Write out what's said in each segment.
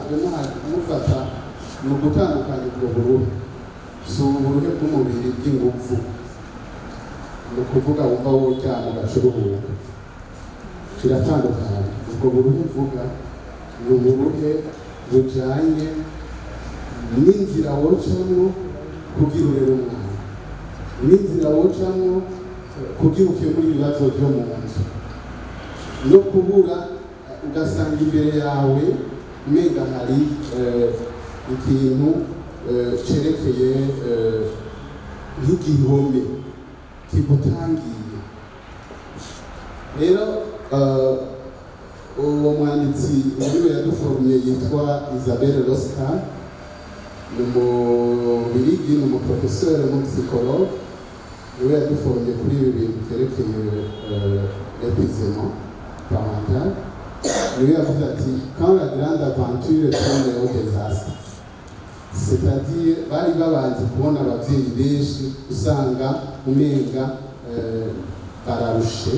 Ntimuhave mufata ni ugutandukanya ubwo buruhe. Si uburuhe bw'umubiri bw'inguvu, ni ukuvuga wumva woryama ugaca uruhuka, biratandukanye. Ubwo buruhe mvuga ni uburuhe bujanye n'inzira wocamwo kugira urere umwana, n'inzira wocamwo kugira ukemure ibibazo byo mu nzu, no kubura ugasanga imbere yawe umenga hari ikintu cerekeye nk'igihome kigutangiye. Rero uwo mwanditsi niwe yaduforumye, yitwa Isabelle Roskam, ni umubirigi, ni umuprofeseur, umupsychologue. Niwe yaduforumye kuri ibi bintu byerekeye l'épuisement parental. Niwe yavuze ati: "Quand la grande aventure tourne au désastre", c'est-à-dire bari babanje kubona ababyeyi benshi usanga umenga bararushe,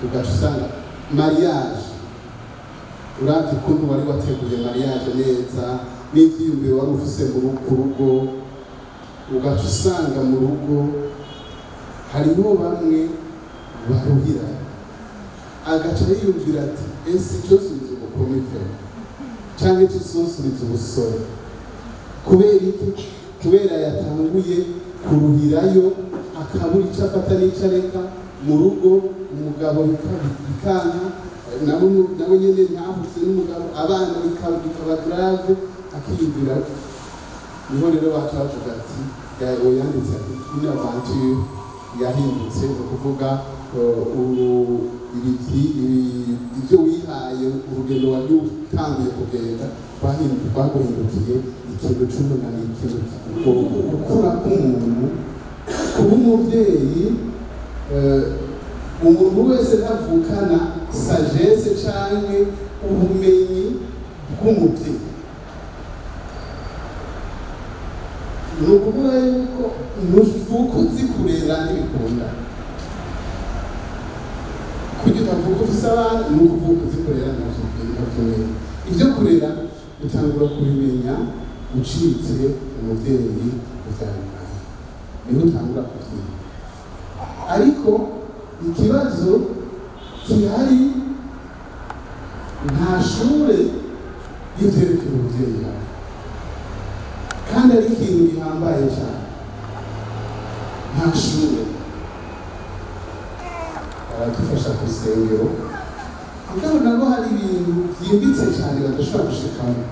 ugaca usanga mariage, uravye ukuntu wari wateguye mariage neza n'ivyiyumviro wari ufise ku rugo, ugaca usanga mu rugo hariho bamwe baruhira, agaca yiyumvira ati: "Ese icosubiza ubukumi canke icosubiza ubusore?" Kubera iki? Kubera yatanguye kuruhirayo, akabura icyo afata n'icyo areka mu rugo. Umugabo bikanka, nawe nyene ntahutse n'umugabo, abana bikaba grave, akiyumvira. Niho rero baca bavuga ati, uwo yanditse ati: "Une aventure yahindutse", ni ukuvuga ibyo wihaye, urugendo wari utanguye kugenda rwaguhindukiye ikintu c'umunani, ikintu gukura k'umuntu kuba umuvyeyi. Umuntu wese ntavukana sagesse canke ubumenyi bw'umuvyeyi. Ni ukuvuga yuko ntuvuka uzi kurera, ntibikunda. Kugira utavuka ufise abana ni ukuvuka uzi kurera, ntavyumenya. Ibyo kurera utangura kubimenya ucitse umuvyeyi, uvyara umwana, niho utangura kuvyiga. Ariko ikibazo gihari, nta shure y'ivyerekeye umuvyeyi yawe, kandi ari ikintu gihambaye cyane. Nta shure. Baradufasha ku rusengero, mugabo nabo hari ibintu byimbitse cyane badashobora gushikamo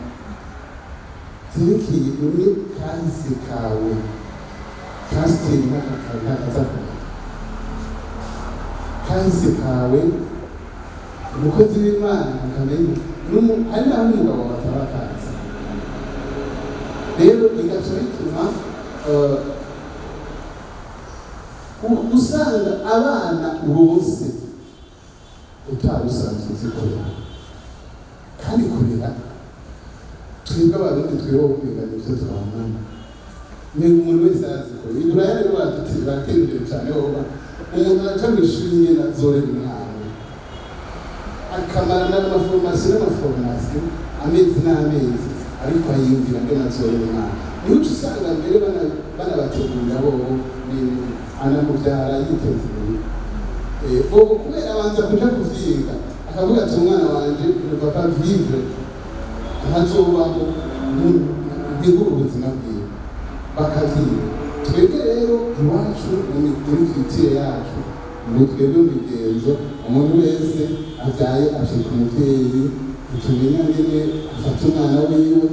byerekeye umwe kahise kawe. Pasiteri ntakaza kumenya kahise kawe, umukozi w'Imana akamenya, hari naho umugabo bataba akazi. Rero bigaca bituma usanga abana bose utari usanzwe uzi kurera. Kandi kurera, twebwe Abarundi tweho kwiga nivyo twamana, ni umuntu wese arazi kurera. Iburaya rero baratera imbere cyane. Woba umuntu araca mu ishuri nyene azorera umwana, akamara n'amaformation n'amaformation, amezi n'amezi, ariko ayiyumvira ngene azorera umwana. Niho uca usanga mbere banabategurira bobo anamubyara yiteza imbere. Bobo kubera abanza kuja kuvyiga, akavuga ati: "Umwana wanje ne va pas vivre, ntazobaho ntigure ubuzima bwiwe." Bakavyiga. Twebwe rero iwacu muri culture yacu, ngo twebwe mu migenzo, umuntu wese avyaye acika umuvyeyi, ntitumenya ngene afata umwana wiwe.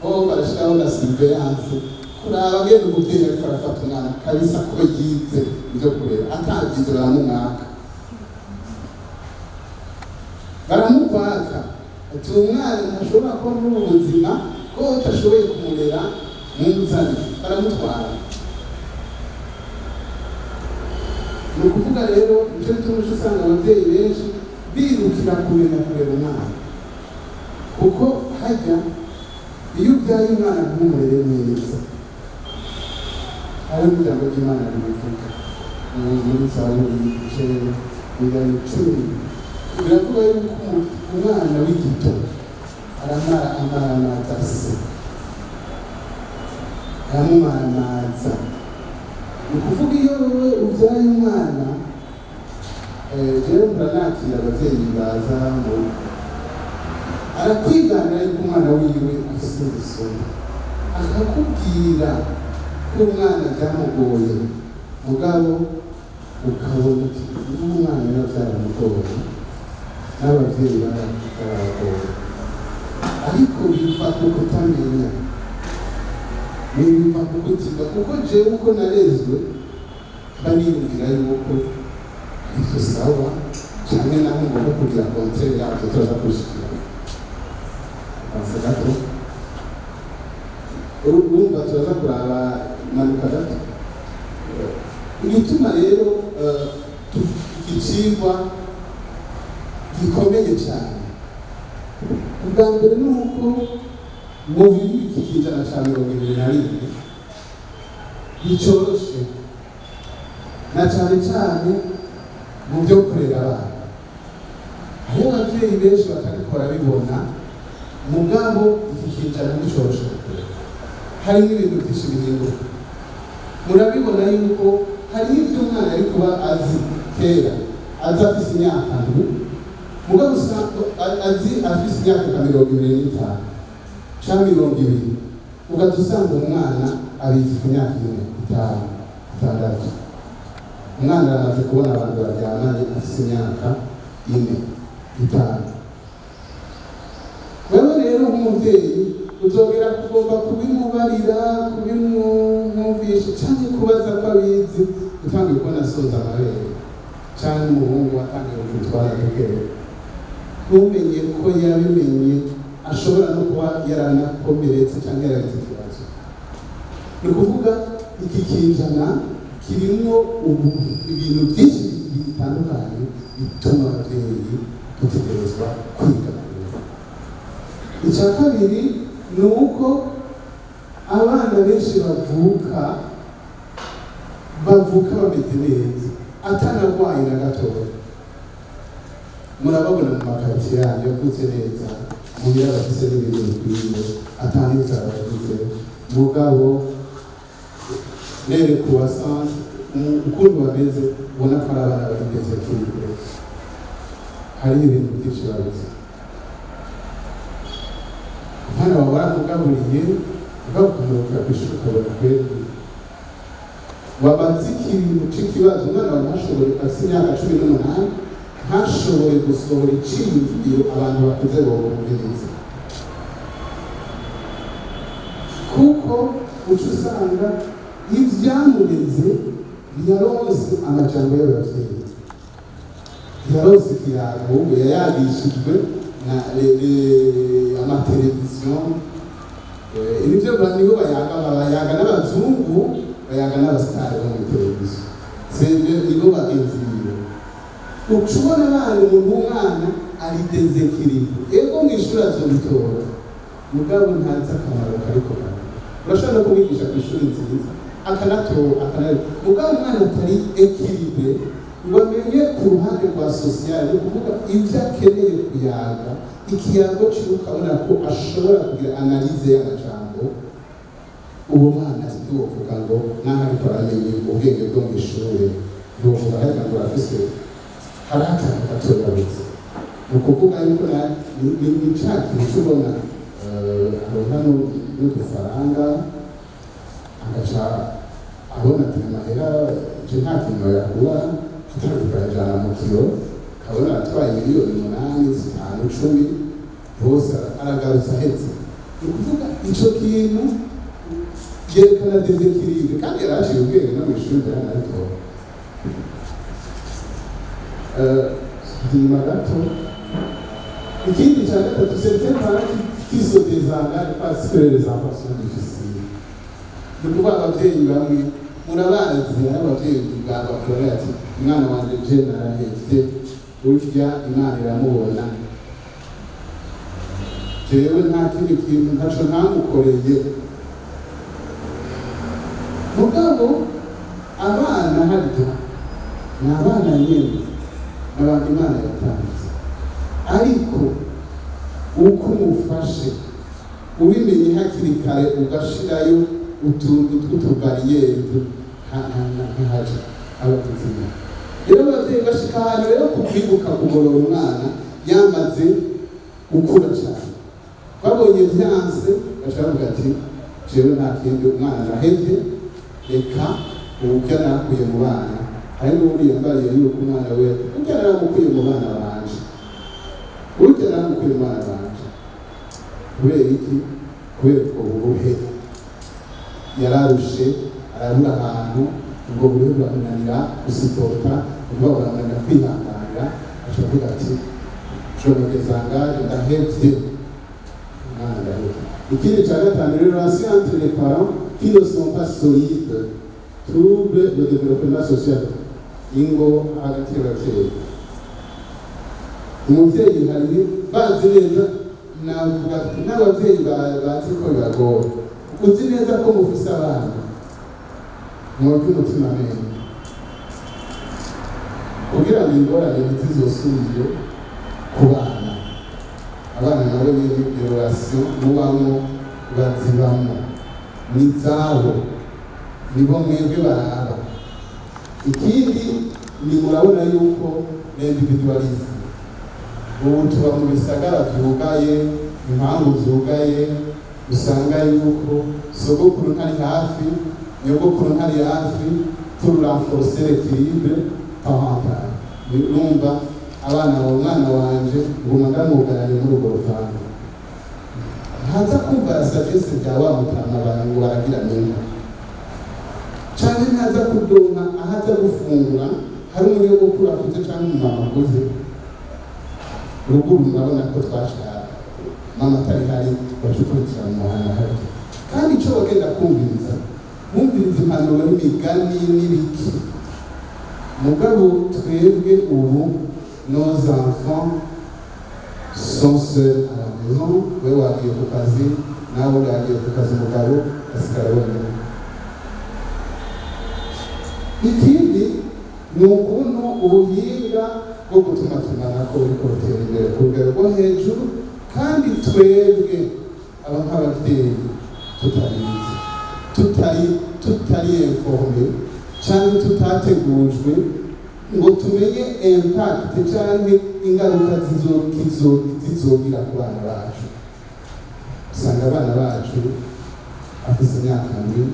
Ho barashiraho na surveillance kuraba ngene umuvyeyi ariko arafata umwana kabisa, ko yize ivyo kurera. Atavyize baramumwaka, baramukwaka ati: "Uwo mwana ntashobora kuba muri ubu buzima ko utashoboye kumurera, mumuzane." Baramutwara. Ni ukuvuga rero nicyo gituma uca usanga ababyeyi benshi birukira kumenya kurera umwana, kuko hajya iyo ubyaye umwana ntumurere neza, hariho ijambo ry'Imana ribivuga muri Zaburi igice 110, biravuga yuko umwana w'igito Aramara amaramaza se, aramumaramaza. Ni ukuvuga iyo wowe ubyaye umwana, jewe muranakira ababyeyi baza mu arakwiganira yuko umwana wiwe afise ingeso mbi, akakubwira ko umwana byamugoye, mugabo ukabona uti n'umwana biba byaramugoye, n'ababyeyi barabagoye, ariko biva ku kutamenya, biva ku kutiga, kuko jewe uko narezwe mba niyumvira yuko ivyo sawa canke naho ngomba kugira contraire yavyo. Turaza kubishikira banza gato. Urumva turaza kuraba, manuka gato. Igituma rero ikicigwa gikomeye cyane, ubwa mbere ni uko mu biri iki kinjana ca 21 bicoroshe, na cyane cyane mu byo kurera abana. Hariho ababyeyi benshi batariko barabibona, mugabo iki kinjana nticoroshe kurera, harimo ibintu byinshi bihinduka. Murabibona yuko hariho ibyo umwana yari kuba azi kera, azi afise imyaka 7, mugabo usanga azi afise imyaka nka 25 canke 20, ugaca usanga umwana abizi ku myaka 4, 5, 6. Umwana aramaze kubona abantu baryamanye afise imyaka 4, 5. Wewe rero nk'umubyeyi uzogera kugomba kubimubarira, kubimwumvisha cyangwa kubaza ko abizi, utangiye kubona asoza amabere, cyangwa umuhungu atangiye gutwara dukeya, ntumenye ko yabimenye, ashobora no kuba yaranakomeretse cyangwa yaragize ikibazo. Ni ukuvuga iki kinjana kirimo ubu ibintu byinshi bitandukanye bituma ababyeyi dutegerezwa kwiga kurera. Icya kabiri ni uko abana benshi bavuka bameze neza, atanarwaye na gatoya. Murababona mu makaritsiye yanyu, yavutse neza muhira, bafise n'ibintu bikwiye, atan'inzara bagize, mugabo rere kuwasanze ukuntu bameze, ubona ko ari abana bari déséquilibrés, hariho ibintu byinshi babuze. Umwana wawe waramugaburiye, mugabo ukamurokera ku ishuri, ukabona kweri wabaze ikintu c'ikibazo, umwana wawe ntashobore, afise imyaka 18, ntashobore gusohora iciyumviro abantu bakuze bobumviriza, kuko uca usanga ivyamureze ntiyaronse amajambo y'abavyeyi, ntiyaronse ikiyago, ahubwo yayagishijwe na amateleviziyo. Nivyo nibo bayaga, bayaga n'abazungu, bayaga n'abasitari bo muri televiziyo, nibo bagenzi biwe. Uca ubona abana, umuntu w'umwana ari déséquilibré. Ego, mw'ishuri azobitora, mugabo ntazi akamaro kariko kara. Urashobora no kumwigisha ku ishuri nziza akanatora mugabo umwana atari équilibré ngo amenye ku ruhande rwa social, ni ukuvuga ibyo akeneye kuyaga, ikiyago ciwe ukabona ko ashobora kugira analyse y'amajambo, uwo mwana ntiwovuga ngo naho ariko aramenya ubwenge bwo mu ishure, ntiwovuga ariko ngo arafise, hariho akantu gatoya abuze. Ni ukuvuga yuko ni ca kintu cubona aronka n'udufaranga, agaca abona ati amahera je nta kintu yakura atari kuyajana mu kiro, kabona aratwaye miliyoni 8, 5, 10, bose aragarutse ahetse. Ni ukuvuga ico kintu byerekana déséquilibre, kandi yaraciye ubwenge no mu ishuri yaranabitora. Inyuma gato, ikindi cya gatatu, certains parents qui se désengagent parce que les enfants sont difficiles. Ni ukuvuga ababyeyi bamwe murabazi, hari ababyeyi bakora ati umwana wanjye je narahevye, urya Imana iramubona, jewe nta kindi kintu, ntaco ntamukoreye. Mugabo abana harya ni abana nyene, n'abantu Imana yatanze, ariko Uko umufashe ubimenye hakiri kare, ugashirayo utuntu tw'utubariyeri, ntahaja aba muzima. Rero abavyeyi bashika ahantu rero ku kwibuka kugorora umwana yamaze gukura cyane, babonye vyanse, baca bavuga ati: "Jewe nta kindi, umwana arahevye, reka uburyo narakuye mu bana." Hari n'ubundi yambariye yuko umwana we burya naramukuye mu bana banje, burya naramukuye mu bana banje. Kubera iki? Kubera ubwo buruhe yararushe, arabura ahantu, ubwo buruhe buramunanira gusupporta, ubwo buramunanira kwihanganira, aca avuga ati: "Je me désengage, ndahevye umwana, ndahevye." Ikindi cya gatanu, les relations entre les parents qui ne sont pas solides trouble le développement social. Ingo hagati y'ababyeyi, umubyeyi hari bazi neza, navuga n'ababyeyi bazi ko bibagora. Uzi neza ko mufise abana, mwoge umutima amenyo kugira ngo ingorane ntizizosubire ku bana. Abana nabo nyine relation mubamo bazibamo, ni izabo, nibo mwebwe baraba. Ikindi ni murabona yuko l'individualisme, ubu tuba mu bisagara vyugaye, impangu zugaye, usanga yuko sogokuru ntari hafi, nyogokuru ntari hafi pour renforcer l'équilibre parental. Numva abana, umwana wanje nguma ndamwugaranye muri urwo rupangu, ntaza kumva la sagesse bya wa mutama abantu ngo baragira neza canke ntaza kudonka aho aza gufungura. Hari umunyogokuru akuze canke umumama akuze ruguru, murabona ko twashaka mama atari hari, bacukurikira mu muhanda hari, kandi ico bagenda kumviriza, bumviriza impanuro n'imigani n'ibiki. Mugabo twebwe ubu, nos enfants sont seuls à la maison. We wagiye ku kazi, nawe undi yagiye ku kazi, umugabo asigara wenyine. Ikindi ni ukuntu ubuhinga bwo gutumatumanako buriko butera imbere ku rugero rwo hejuru, kandi twebwe aba nk'ababyeyi tutabizi, tutari informés cyangwa tutategujwe ngo tumenye impact cyangwa ingaruka zizogira ku bana bacu. Usanga abana bacu afise imyaka 7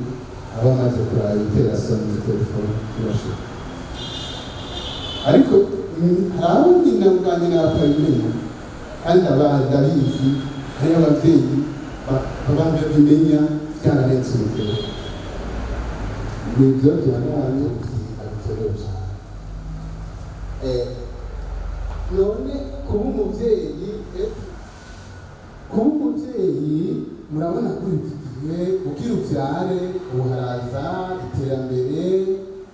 aba amaze kuraba ibiterasoni muri telefone bibashika, ariko hari abo nyina bwa nyina batabimenya, kandi ndabizi, hariho ababyeyi baba babimenya byararenze urugero. Nibyo tubandanye bikenewe cyane. None kuba umuvyeyi, murabona kuri iki gihe kugira uvyare, ubu haraza iterambere,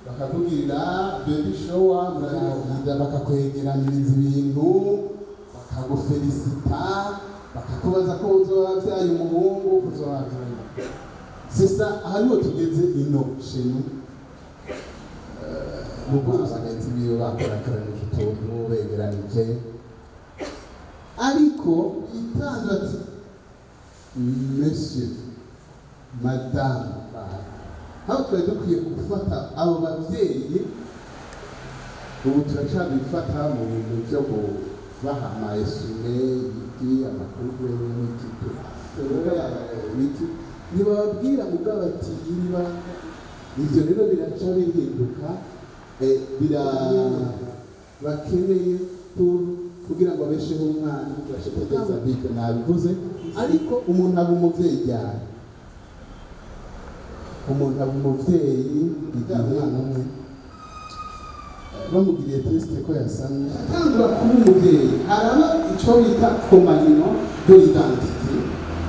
bakakugirira baby shower, murabibwira, bakakwegeraniriza ibintu, bakagufélicita, bakakubaza ko uzoba wabyaye umuhungu, ko uzoba wabyaye umukobwa. C'est ça, aha niho tugeze ino chez nous. Ruguru bagenzi biwe bakorakoranije utuntu begeranije, ariko itanzwe ati: "Monsieur, madame." Aho twari dukwiye gufata abo babyeyi, ubu turacabifata mu bintu byo kubaha amaessuie-mains, ibiti, amakuru n'ibiti, ibiti ntibababwira mugabo ati iri banga. Ivyo rero biraca bihinduka, bira bakeneye kugira ngo abesheho umwana bashikiriza biga. Nabivuze, ariko umuntu aba umuvyeyi ryari? Umuntu aba umuvyeyi igihe umwana umwe bamugiriye test ko yasamye, atangura kuba umuvyeyi. Haraba ico bita remaniement de l'identité,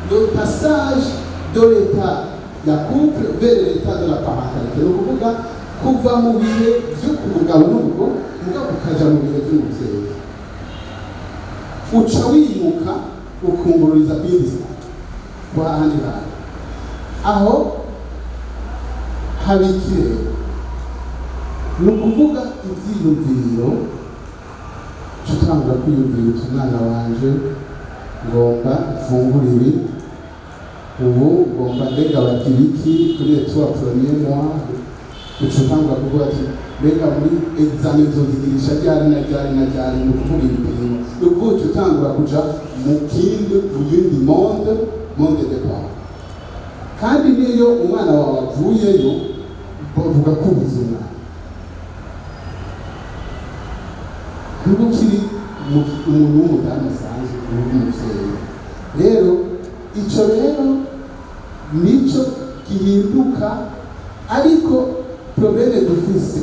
le passage de l'état ya couple vers l'état de la parentalité, ni ukuvuga kuva mu bihe vyo ku mugabo n'umugore mugabo ukaja mu bihe vy'umuvyeyi. Uca wimuka ukungururiza kwindi kwa handi hantu. Aho haba ikirere, ni ukuvuga ibyiyumviro, uca utangura kwiyumvira uti: "Umwana wanje Ngomba mfungure ibi ubu, ngomba mbega bagira iki kuri les 3 premiers mois. Uca utangura kuvuga ati: "Mbega muri examen nzozigirisha ryari na ryari na ryari?" Ni ukuvuga ibipimo, ni ukuvuga uca utangura kuja mu kindi, mu yindi monde de parents. Kandi niyo umwana wawe avuyeyo, bavuga ko ubuze umwana, nubwo ukiri umuntu w'umudamu asanzwe, uri umuvyeyi. Rero ico rero nico gihinduka. Ariko problème dufise,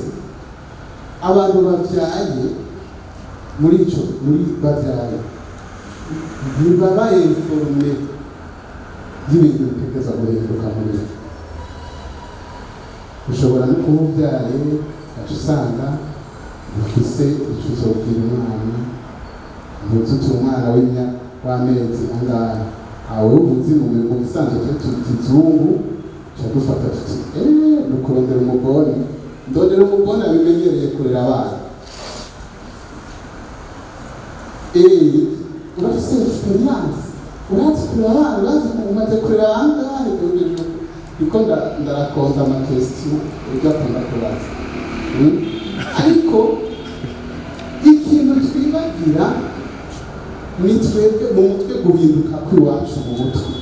abantu bavyaye muri ico, muri bavyaye, ntibaba informés y'ibintu bitegerezwa guhinduka muri bo. Ushobora no kuba ubyaye, ugaca usanga ufise icyo uzobwira umwana, ntuzi uti umwana w'amezi angahe aho. Uzi mu bisanzwe twe kizungu tuca dufata tuti: "Ni ukurondera umugore, ndondera umugore abimenyereye kurera abana." Urafise expérience, urazi kurera abana, urazi umaze kurera angahe? Niko ndarakonda ama questions ujya akunda kubaza. Ariko ikintu twibagira ni twebwe mu mutwe, guhinduka kw'iwacu mu mutwe.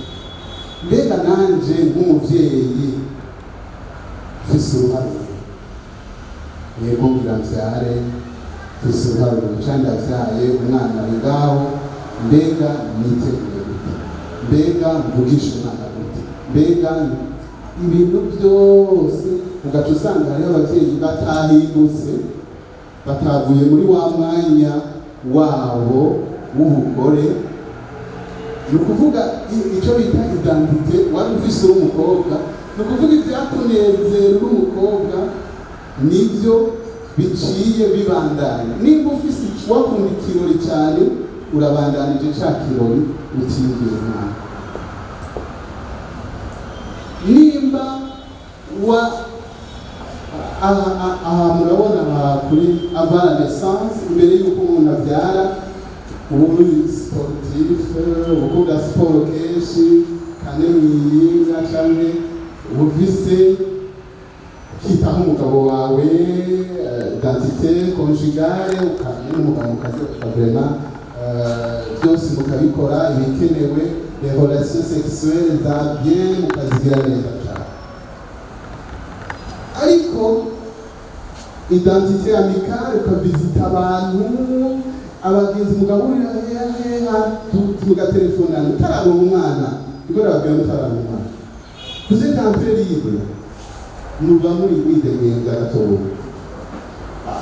Mbega nanje nk'umuvyeyi mfise uruhare? Yego, ngira mvyare, mfise uruhare, canke ndavyaye, umwana ari ngaho, mbega niteguye gute? Mbega mvugisha umwana gute? Mbega ibintu byose ugaca usanga hariho abavyeyi batahindutse, batavuye muri wa mwanya wabo w'ubugore. Ni ukuvuga icyo bita identité wari ufise uri umukobwa, ni ukuvuga ibyakunezera uri umukobwa nibyo biciye bibandanya. Nimba ufise wakunda ikirori cyane, urabandanije ca kirori, utiyumvira umwana. Nimba wa aha murabona aha kuri avant la naissance, imbere y'uko umuntu abyara, uba uri sportif, ukunda siporo kenshi kane mwiyinga, canke uba ufise ukitaho umugabo wawe, identité conjugale, ukamenya n'umugabo mukazi vraiment, byose mukabikora ibikenewe, les relations sexuelles za bien mukazigira neza cyane. Ariko identité amicale, ukavisita abantu, abagenzi, mugaburira heha, mugatelefonana utarabona umwana. Niko ndababwira, mutarabona umwana, vous êtes un peu libre, muba muri widegenza gatoya.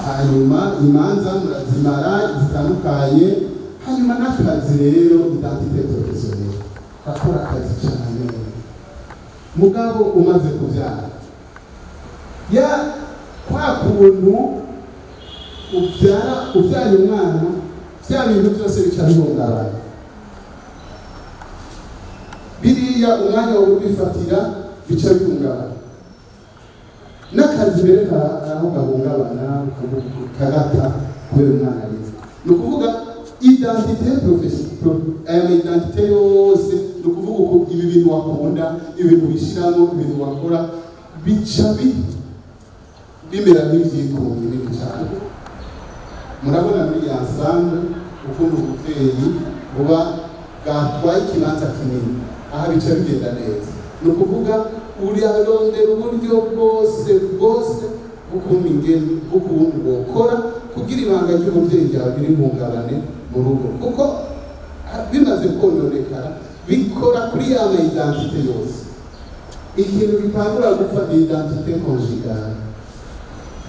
Hanyuma imanza murazimara zitandukanye. Hanyuma n'akazi rero, identité professionnelle, akora akazi cyane. Mugabo umaze kubyara, ya kwa kuntu ubyara, ubyaye umwana, bya bintu byose bica bihungabana. Biriya umwanya wo kubifatira bica bihungabana, n'akazi mbere aho gahungabana, kagata kubera umwana arize. Ni ukuvuga identité profession, aya ma identité yose, ni ukuvuga uko ibi bintu wakunda, ibintu wishyiramo, ibintu wakora, bica bimera nk'ivyikunga ibindi cyane. Murabona muri ya ensemble ukuntu ubuvyeyi buba bwatwaye ikibanza kinini. Aha bica bigenda neza, ni ukuvuga urarondera uburyo bwose bwose bw'ukuntu ingene, bw'ukuntu wokora kugira ibanga ry'umuvyeyi ryawe ntirihungabane mu rugo, kuko bimaze kononekara bikora kuri ya ma identité yose. Ikintu gitangura gupfa ni identité conjugale.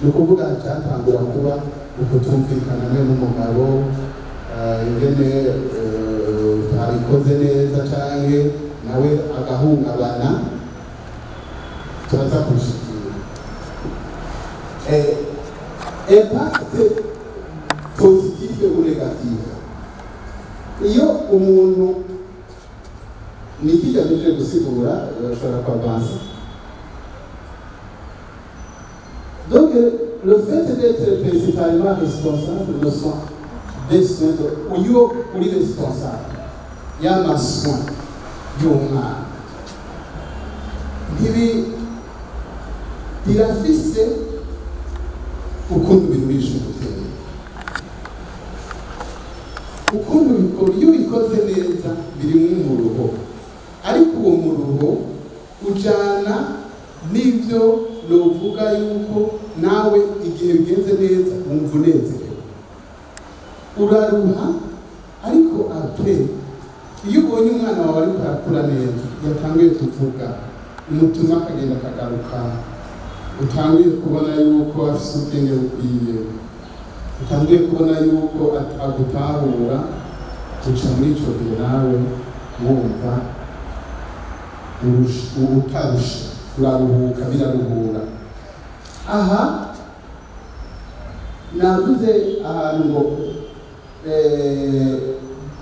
Ni ukuvuga cyatangura kuba ukutumvikana mwe n'umugabo, ingene utabikoze neza, canke nawe agahungabana. Turaza kubishikira. Impact positif ou négatif, iyo umuntu ni ikigamije gusigura, urashobora kuavansa. Donc le fait d'être principalement responsable de soins, des soins, uyo uri responsable. Y'ama soins y'umwana ntibi birafise ukuntu biruhisha umuvyeyi, ukuntu bikora. Iyo ubikoze neza birimwo umuruho, ariko uwo muruho ujana n'ibyo novuga yuko nawe igihe bigenze neza wumva unezerewe. Uraruha, ariko après iyo ubonye umwana wawe ariko arakura neza, yatanguye kuvuga, umutuma akagenda akagaruka, utanguye kubona yuko afise ubwenge bukwiye, utanguye kubona yuko agutahura, uca muri ico gihe nawe wumva utarusha, uraruhuka, biraruhura. Aha navuze ahantu ngo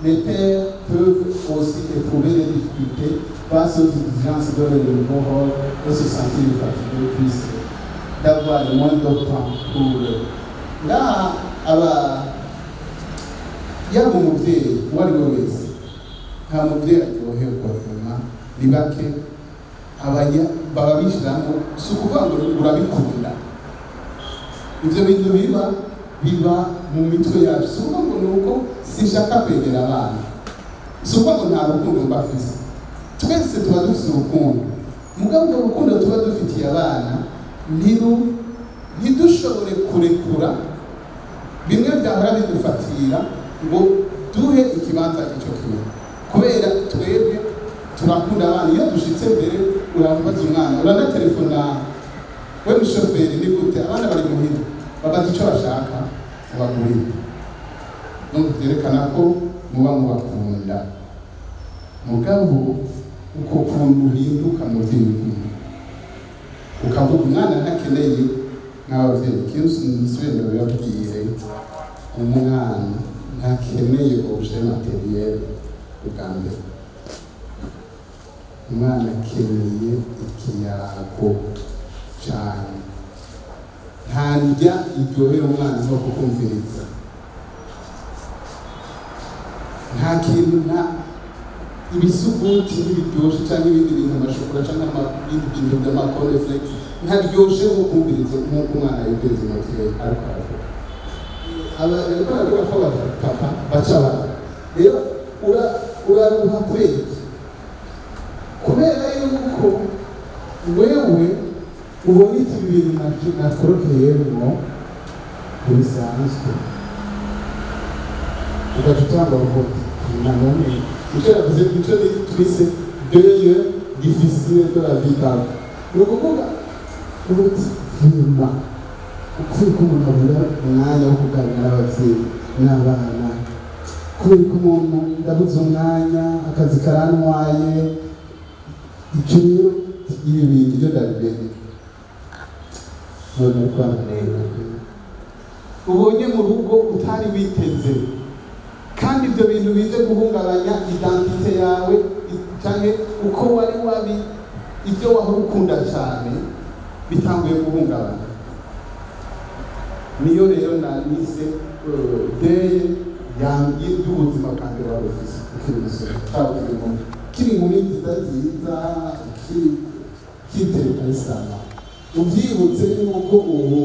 les pères peuvent aussi éprouver des difficultés face aux exigences de leur nouveau rôle et se sentir fatigués, frustrés d'avoir moins de temps pour eux. Ngaha aba yaba umuvyeyi uwo ari we wese, nta muvyeyi aryoherwa vraiment, ni bake abanya baba bishiramwo. Si ukuvuga ngo urabikunda, ivyo bintu biba mu mitwe yacu. Si ukuvuga ngo ni uko sinshaka kwegera abana, si ukuvuga ngo nta rukundo mbafise. Twese tuba dufise urukundo, mugabo urwo rukundo tuba dufitiye abana ntidushobore kurekura bimwe byahora bidufatira ngo duhe ikibanza ico kintu, kubera twebwe turakunda abana. Iyo dushitse mbere urabaza umwana, uranatelefona: "We mushoferi, ni gute? Abana bari muhira, babaza icyo bashaka, ubagurire." Donc byerekana ko muba mubakunda. Mugabo uko kuntu uhinduka mu byiyumviro, ukavuga umwana ntakeneye nk'ababyeyi. Kenshi nsubire ndabibabwire, umwana ntakeneye objet matériel. Ubwa mbere umwana akeneye ikiyago cyane. Nta ndya iryohera umwana nko kukumviriza. Nta kintu, nta ibisuguti ntibiryoshe, cyangwa ibindi bintu, amashokora cyangwa ibindi bintu by'ama cornflakes ntaryoshe nko kumviriza, nk'uko umwana yumviriza umubyeyi ariko aravuga. Aba ariko aravuga ko papa baca abana. Rero uraruha kubera iki? Kubera yuko wewe ubona iki bintu nakorokeyemwo ntibisanzwe, ugaca utanga uvuga nanone icyo yavuze, icyo twise deuil difficile de la vie d'avant. Ni ukuvuga uti vima ukwiye ko umuntu abura umwanya wo kuganira n'ababyeyi n'abana, kubera ko umuntu ndabuze umwanya, akazi karantwaye. Icyo rero ibi bintu byo ndabimenye none, ariko ubonye mu rugo utari witeze, kandi ibyo bintu bije guhungabanya identité yawe canke uko wari wabi, ibyo wahora ukunda cyane bitanguye guhungabana. Niyo rero nanise deuil y'ubuzima bwa mbere wari ufise ukiri umusore cyangwa ukiri inkumi, ukiri inkumi nziza nziza, ukiri kitera ukayisanga, ubyibutse yuko ubu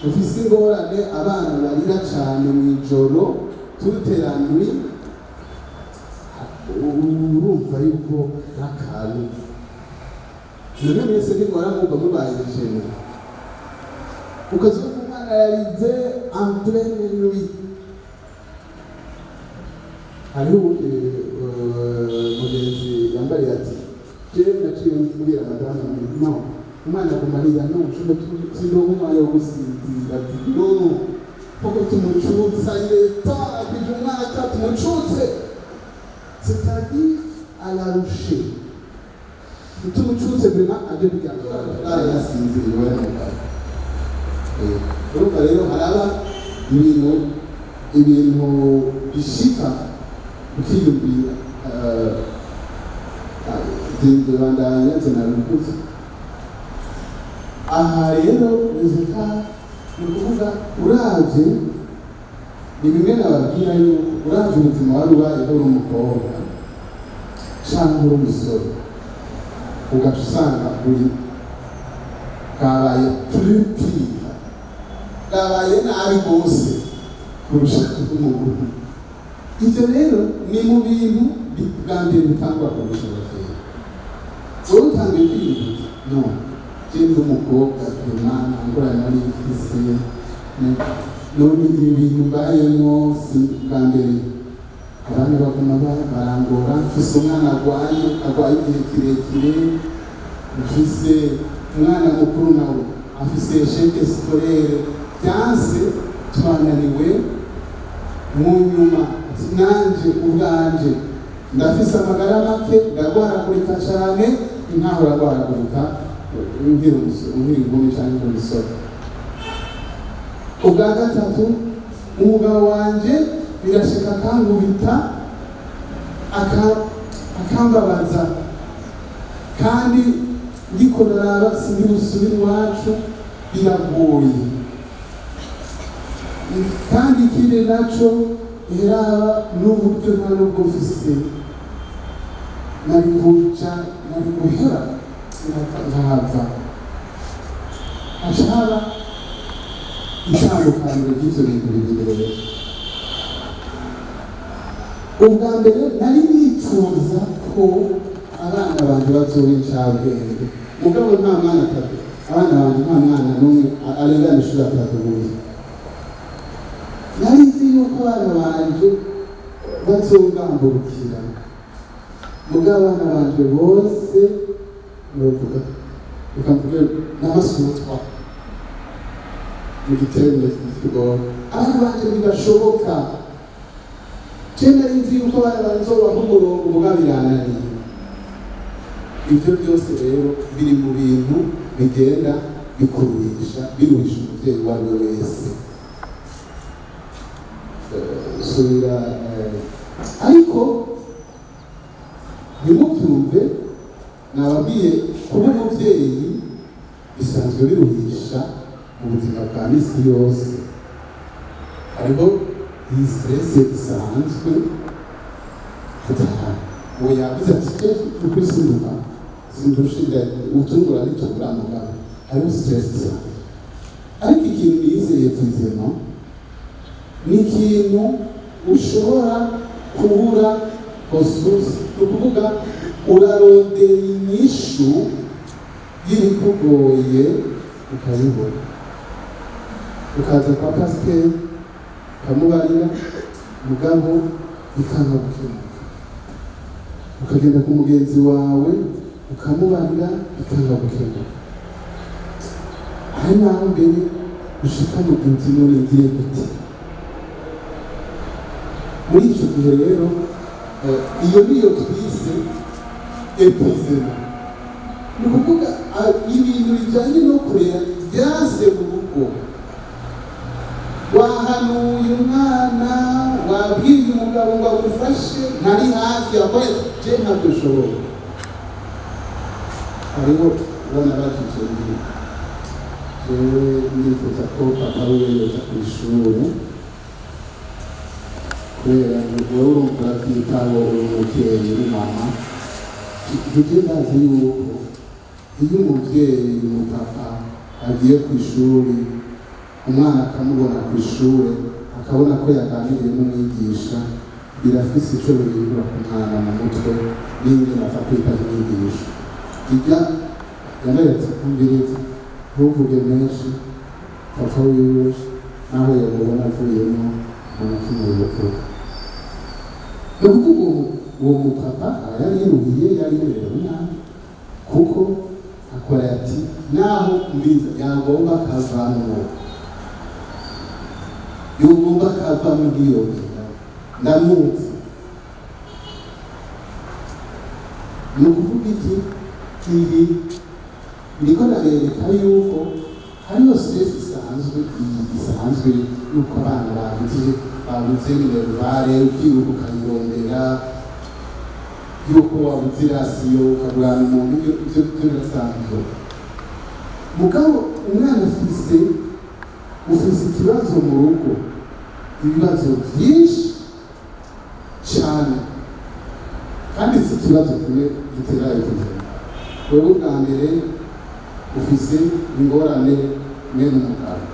ufise ingorane, abana barira cyane mu ijoro toute la nuit, urumva yuko n'akantu. None mwese ntimwara mwumva mubaye jene, ukazumva umwana yarize en pleine nuit. Hariho uwundi mugenzi yambariye ati: "Jewe naciye mbwira madamu nti: 'No, umwana aguma arira, no sindonka umwanya wo gusinzira.' Ati: 'No, koko tumucutsa, il est temps, akwije umwaka, tumucutse, c'est-à-dire ararushe, tumucutse vraiment aje kuryama yasinziriye.'" We mugabo, urumva rero haraba ibintu bishika ukiyumvira bandanya nabikuze. Aha rero reka ni ukuvuga uravye, ni bimwe nababwira yuko uravye ubuzima wari ubayeho uri umukobwa. Cyangwa uri umusore, ugaca usanga uri bwabaye plus pire, bwabaye nabi rwose kurusha umuhungu. Ibyo rero ni mu bintu bwa mbere bitangwa kurusha ababyeyi. Wowe utangiye kwiyumvira: "No je ndi umukobwa, vraiment nta ngorane nari mfise, none ibi bintu mbayemo si bwa mbere." Abana baguma barangora, mfise umwana arwaye, arwaye igihe kirekire, mfise umwana mukuru nawe afise échec scolaire, byanse, twananiwe. Mu nyuma ati: "Nanje ubwanje ndafise amagara make, ndagwaragurika cyane." Nkaho uragwaragurika nkiri umusore, nkiri inkumi cyangwa nkiri umusore. Ubwa gatatu, umugabo wanje birashika akankubita, akambabaza, kandi ndiko ndaraba sindi busubire iwacu, biragoye. Kandi ikindi naco, iraba n'uburyo nta nubwo mfise, nari kuja, nari guhera nkahava. Haca haba itandukaniro ry'ivyo bintu bibiri. Rero ubwa mbere nari nifuza ko abana banje bazoba incabwenge, mugabo nta mwana atatu, abana banje nta mwana n'umwe arengana ishuri atatubuye. Nari nzi yuko abana banje bazongamburukira, mugabo abana banje bose novuga, reka mvuge n'amasutwa mu giterane kigora, abana banje ntibashoboka. Je nari nzi yuko abana banje nzobaha umurongo, mugabo birananiye. Ibyo byose rero biri mu bintu bigenda bikuruhisha, biruhisha umubyeyi uwo ari we wese. Subira ariko ntimubyumve, nababwiye, kuba umubyeyi bisanzwe biruhisha mu buzima bwa misi yose. Hariho iyi stress isanzwe. Uwo yavuze ati: "Je ukuri sinduka, sindusha, utungura nitubura." Mugabo hariho stress isanzwe, ariko ikintu nizeye kizima ni ikintu ushobora kubura ressource, ni ukuvuga urarondera inyishu y'ibikugoye ukabibona, ukaza kwa pasiteri ukamubarira, mugabo bikanga gukemuka, ukagenda ku mugenzi wawe ukamubarira, bikanga gukemuka. Hari n'aho mbere ushika mu gihe uti: "None ngire gute?" Muri icyo gihe rero iyo niyo twise épuisement. Ni ukuvuga ibintu bijyanye no kurera byase mu rugo, wahanuye umwana, wabwiye umugabo ngo agufashe, ntari hafi, yakore, je ntabwo ushoboye. Hariho ubona bakije nti: "Jewe ndifuza ko papa wiwe yoja ku ishure, kubera wowe urumva urabyitaho, uri umuvyeyi, uri mama." Ntujye, ndazi yuko iyo umuvyeyi, umupapa agiye ku ishuri, umwana akamubona ku ishure, akabona ko yaganiriye n'umwigisha, birafise ico bihindura ku mwana mu mutwe n'ingene aza kwitaho inyigisho. Ijya yambaye ati: "Umviriza, ntuvuge menshi, papa wiwe naho yamubona avuyemo nta na kimwe yovuga." Ni ukuvuga uwo mupapa aba yari yiruhiye, yari yurera umwana, kuko akora ati naho umviriza yagomba akavamwo, yogomba akavamwo, ntiyogenda, ndamuzi. Ni ukuvuga iki? Ibi ndiko ndabereka yuko hariho stress isanzwe, iyi isanzwe yuko abana babuze minerval, ukiruka ukayirondera, yuko wabuze i ration ukagurana umuntu, ibyo birasanzwe. Mugabo umwana afise, ufise ikibazo mu rugo, ibibazo byinshi cyane. Kandi si ikibazo kimwe gitera épuisement. Wewe ubwa mbere ufise ingorane mwene umugabo,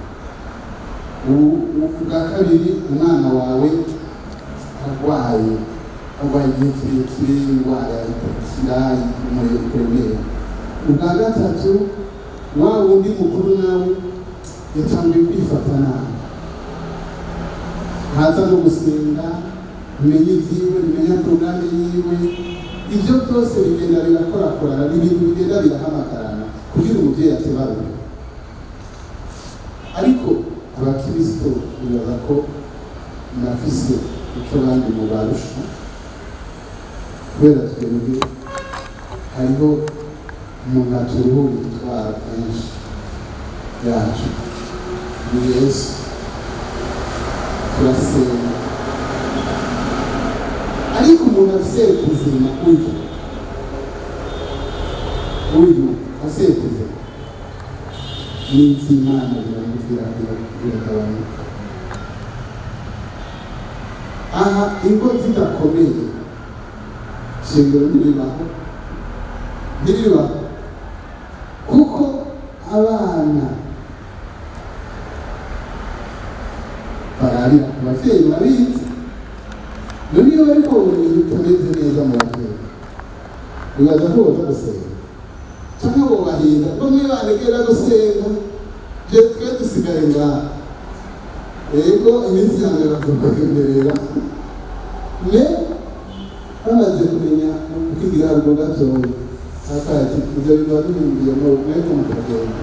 ubu ubwa kabiri umwana wawe arwaye, arwaye igihe kirekire, indwara idakira ikuremera. Ubwa gatatu, wa wundi mukuru nawe yatanguye kwifata nabi, ntaza no gusenga, ntumenya ibyiwe, ntumenya porogaramu yiwe. Ibyo byose bigenda birakorakorana, ni ibintu bigenda birahamagarana kugira umubyeyi atebaruke. Ariko abakirisito bibaza ko murafise icyo abandi mubarusha, kubera twebwe hariho umuntu aturuhura imitwaro kenshi yacu, ni Yesu. Turasenga, ariko umuntu afise ubuzima, uyu afise ubuzima n'iby'Imana biragabanuka. Aha ingo zidakomeye, shingiro ntiribaho, ntiribaho, kuko abana bararira ku bavyeyi. Murabizi none, iyo bariko babona ibintu bitameze neza mu bavyeyi, bibaza ko boza gusenga canke bobahinda bamwe banegera gusenga. Je twe dusigaye ngaha, ego, iminsi ya mbere bazokugenderera, mais bamaze kumenya kwigira haruguru gatoya, akati ivyo biba bibumbiyemo mwebwe mukagenda,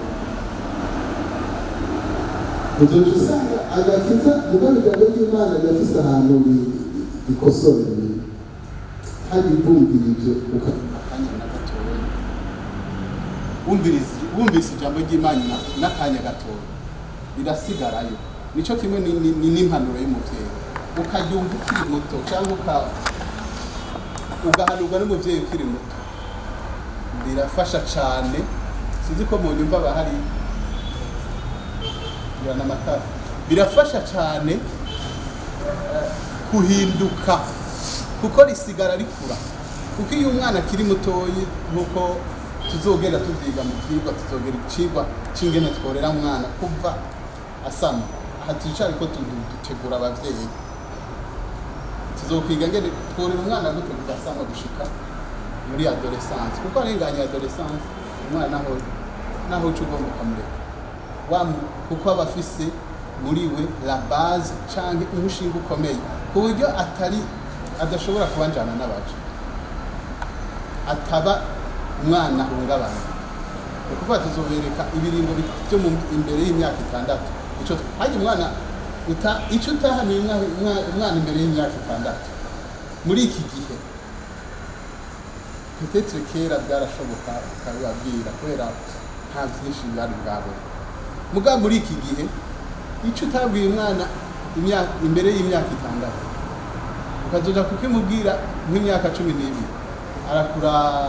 uzoca usanga agakiza. Mugabo ijambo ry'Imana rirafise ahantu rikosora ibintu, kandi bumvirije akanya na gatoya, wumvise ijambo ry'Imana n'akanya gatoya, rirasigarayo. Nico kimwe n'impanuro y'umuvyeyi, ukaryumva ukiri muto cyangwa ugahanurwa n'umuvyeyi ukiri muto, birafasha cane. Sinzi ko mu nyumva bahari n'amatara. Birafasha cane kuhinduka, kuko risigara rikura. Kuko iyo umwana akiri mutoyi, nk'uko tuzogenda tuvyiga mu vyigwa, tuzogera icigwa c'ingene tworera umwana kuva asama. Aha turicariko dutegura abavyeyi, tuzokwiga ngene tworera umwana gute kuva asama gushika muri adolescence, kuko arenganye adolescence umwana naho uca ugomba ukamureka kuko aba afise muri we la base canke umushinga ukomeye, ku buryo atari adashobora kubanjana n'abaja, ataba umwana ahungabana. Ni ukuvuga tuzobereka ibiringo byo imbere y'imyaka 6. Ico harya umwana uta ico utahanuye umwana imbere y'imyaka 6 muri iki gihe, peut-être kera byarashoboka ukabibabwira kubera nta byinshi byari bwabona, mugabo muri iki gihe icyo utabwiye umwana imbere y'imyaka 6, ukazoja kukimubwira nk'imyaka 12, arakuraba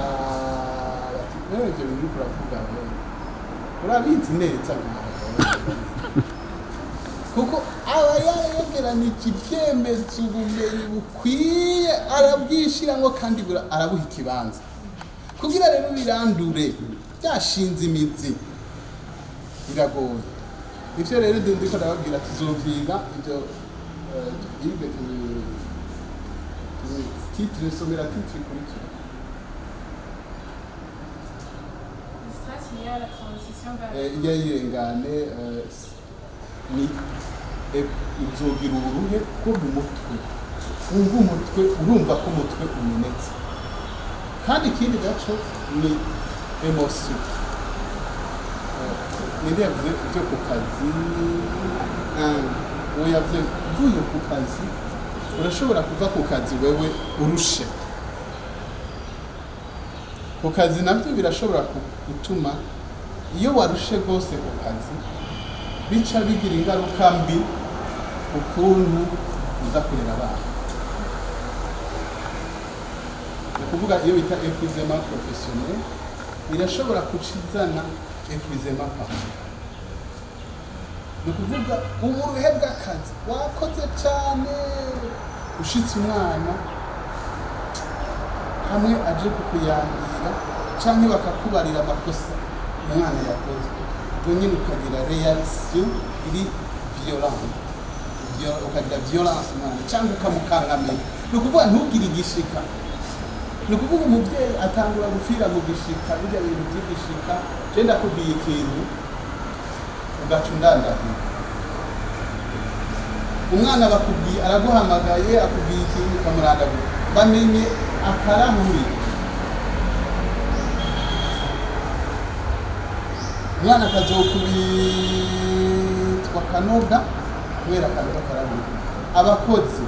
ati: "Wewe, ibyo bintu uriko uravuga, wewe urabizi neza nkawe?" Kuko aba yaregeranije ibyemezo, ubumenyi bukwiye arabwishiramwo, kandi arabuha ikibanza kugira rero birandure byashinze imizi, biragoye. Ivyo rero ndiko ndababwira, tuzovyiga ivyo, tuvyige. Titre, somera titre ikurikira. Le stress lié à la transition vers Ijya yirengane, ni uzogira uburuhe bwo mu mutwe, wumva umutwe, urumva ko umutwe umenetse. Kandi ikindi gaco ni émotion. Ninde yavuze ibyo ku kazi? Uwo yavuze uvuye ku kazi, urashobora kuva ku kazi wewe urushe ku kazi, nabyo birashobora gutuma iyo warushe rwose ku kazi bica bigira ingaruka mbi ukuntu uza kurera abana. Ni ukuvuga iyo bita épuisement professionnel irashobora kucizana épuisement parental. Ni ukuvuga uburuhe bw'akazi, wakoze cyane, ushitse umwana Hamwe aje kukuyambira canke bakakubarira amakosa umwana yakoze, ubwo nyine ukagira réaction iri violente, ukagira violence umwana cyangwa ukamukankamira. Ni ukuvuga ntugire igishika. Ni ukuvuga umubyeyi atangura gupfira mu gishika, bijya bintu by'igishika. Je ndakubwiye ikintu, ugaca undandahira. Umwana bakubwiye, araguhamagaye, akubwiye ikintu, ukamurandagura. Bamenye akarahuri, umwana akazokubitwa kanoga kubera akantu k'akarahuri. Abakozi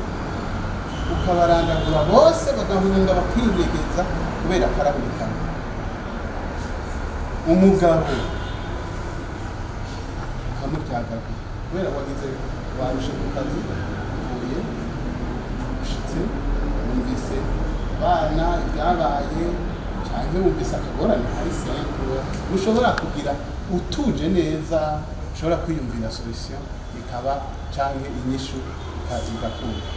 ukabarandagura bose, bagahunga, bakinyegeza kubera akarahuri kamwe. Umugabo ukamuryagagura kubera wagize warushe ku kazi, uvuye ushitse, wumvise abana ibyabaye cyangwa wumvise akagorane kari simple, ushobora kugira utuje neza, ushobora kwiyumvira solution ikaba canke inyishu ikaza igakunda.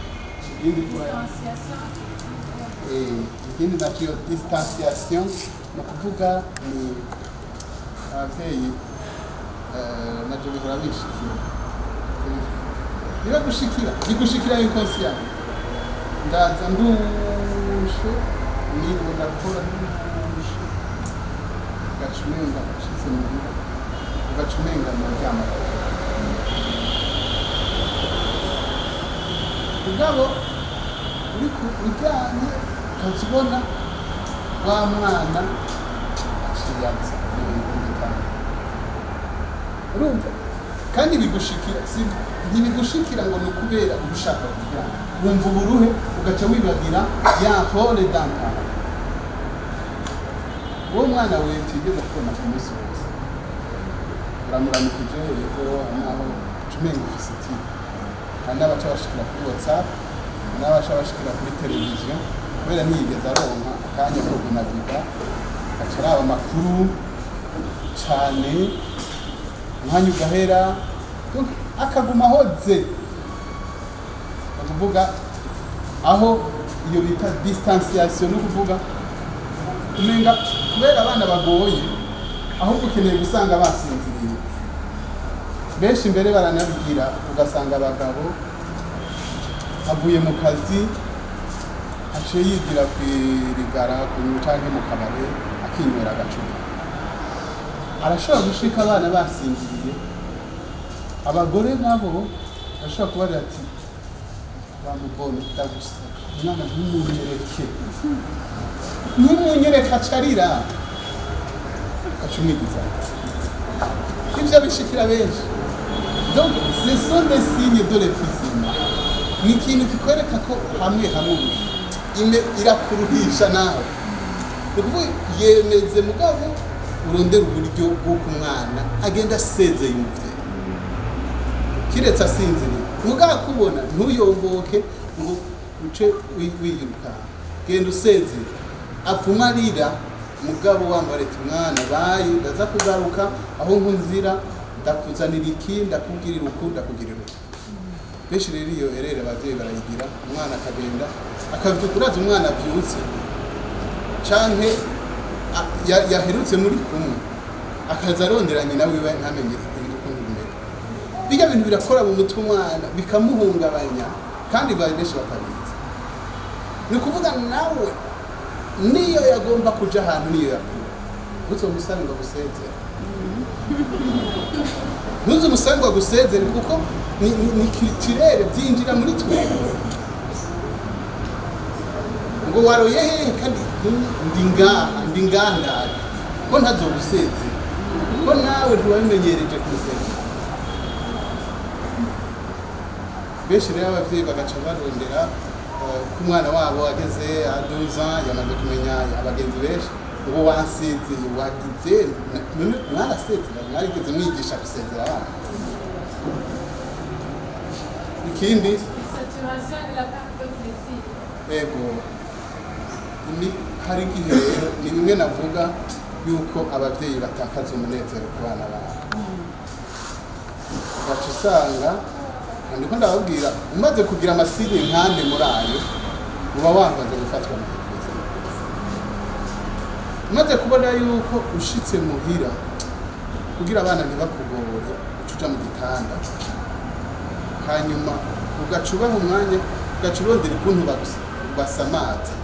Ikindi Distanciation affective. Ikindi nacyo, distanciation, ni ukuvuga ni ababyeyi, nabyo bihora bishikira, biragushikira, bigushikira inconscient. Ndaza ndushe, niriwe ndakora ndushe, ugaca umenga ushitse muhira, ugaca umenga ndaryama. Mugabo uriko uryamye, ukaza ubona wa mwana aciye aza 50. Urumva kandi bigushikira, ntibigushikira ngo ni ukubera uba ushaka kuryama, wumva uburuhe, ugaca wibagira ya rôle d'un parent. Uwo mwana we utigeze kubona ku munsi wose, uramuramukije, yego, naho uca umenga ufise itiro. Hari n'abaca bashikira kuri WhatsApp, hari n'abaca bashikira kuri televiziyo, kubera ntiyigeze aronka akanya ko kunaviga, aca araba amakuru cane, umwanya ugahera. Donc akaguma ahoze. Ni ukuvuga aho iyo bita distanciation, ni ukuvuga umenga kubera abana bagoye, ahubwo ukeneye gusanga basinziriye. Benshi mbere baranabwira, ugasanga abagabo avuye mu kazi, aciye yigira kwirigara canke mu kabare, akinywera agacupa. Arashobora gushika abana basinziriye. Abagore nabo bashobora kubarira ati: "Bamubone, ndagusaba umwana ntumunyereke, ntumunyereke, acarira." Aca umwigiza. Ivyo bishikira benshi. Donc ce sont des signes de l'épuisement. Ni ikintu kikwereka ko hamwe hamwe ubu ime irakuruhisha nawe. Ni ukuvuga yemeze, mugabo urondera uburyo bw'uko umwana agenda asezeye umuvyeyi, kiretse asinziriye. Mugabo akubona, ntuyomboke ngo uce wiyirukanka. Genda usezeye, apfuma arira, mugabo wambara ati: "Mwana, bayi, ndaza kugaruka aho nkunzira, ndakuzanira iki, ndakubwirira uku, ndakugirira uku." Benshi rero iyo erere abavyeyi barayigira. Umwana akagenda akavyuka, uraza umwana avyutse canke yaherutse muri kumwe, akaza arondera nyina wiwe, ntamenye ibintu ukuntu bimeze. Bijya bintu birakora mu mutwe umwana, bikamuhungabanya, kandi benshi batabizi. Ni ukuvuga nawe niyo yagomba kuja ahantu, niyo yakura, ntuzomusabe ngo agusezere, ntuzumusabe ngo agusezere, kuko ni culturel, byinjira muri twebwe. Ngo waroye hehe kandi ndi ngaha, ndi ngaha, ndaje ko ntazogusezera, ko nawe ntiwabimenyereje kumusezera. Benshi rero abavyeyi bagaca barondera ko umwana wabo ageze à 12 ans, yamaze kumenya abagenzi benshi, ngo wansezeye, wagize none mwarasezera? Mwarigeze mwigisha gusezera abana? Ikindi, Saturation et la perte de plaisir. Ego, ni hari igihe rero, ni bimwe navuga yuko ababyeyi batakaza umunezero ku bana babo. Ugaca usanga, ndiko ndababwira, umaze kugira ama signes nkane muri ayo, uba wamaze gufatwa mu perezida. Umaze kubona yuko ushitse muhira, kugira abana ntibakugore, uca uja mu gitanda, hanyuma ugaca ubaha umwanya, ugaca urondera ukuntu basamaza,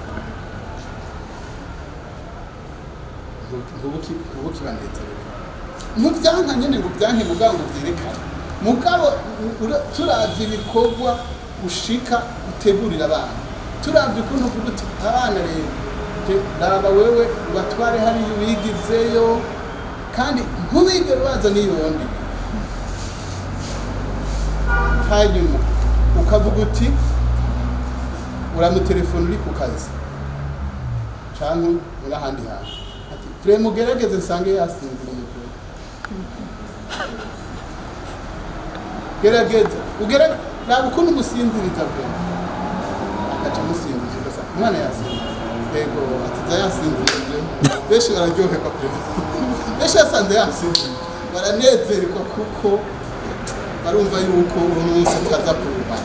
ntubukibanezerere. Ntubyanka nyene ngo ubyanke, mugabo ngo uvyerekane. Mugabo turavye ibikorwa ushika utegurira abana, turavye ukuntu uvuga uti abana rero raba wewe ubatware hariya ubigizeyo, kandi ntubigere ubaza n'iyondi. Hanyuma ukavuga uti uramutelefona uri ku kazi canke uri ahandi hantu, ati vraiment ugerageze nsange yasinziriye vraiment. Gerageza ugerageze, raba ukuntu umusinziriza vraiment. Akaca amusinziriza, ugasanga umwana yasinziriye. Yego, atiza yasinziriye, benshi bararyoherwa vraiment. Benshi basanze yasinziriye baranezerwa, kuko barumva yuko uno munsi ataza kuruha.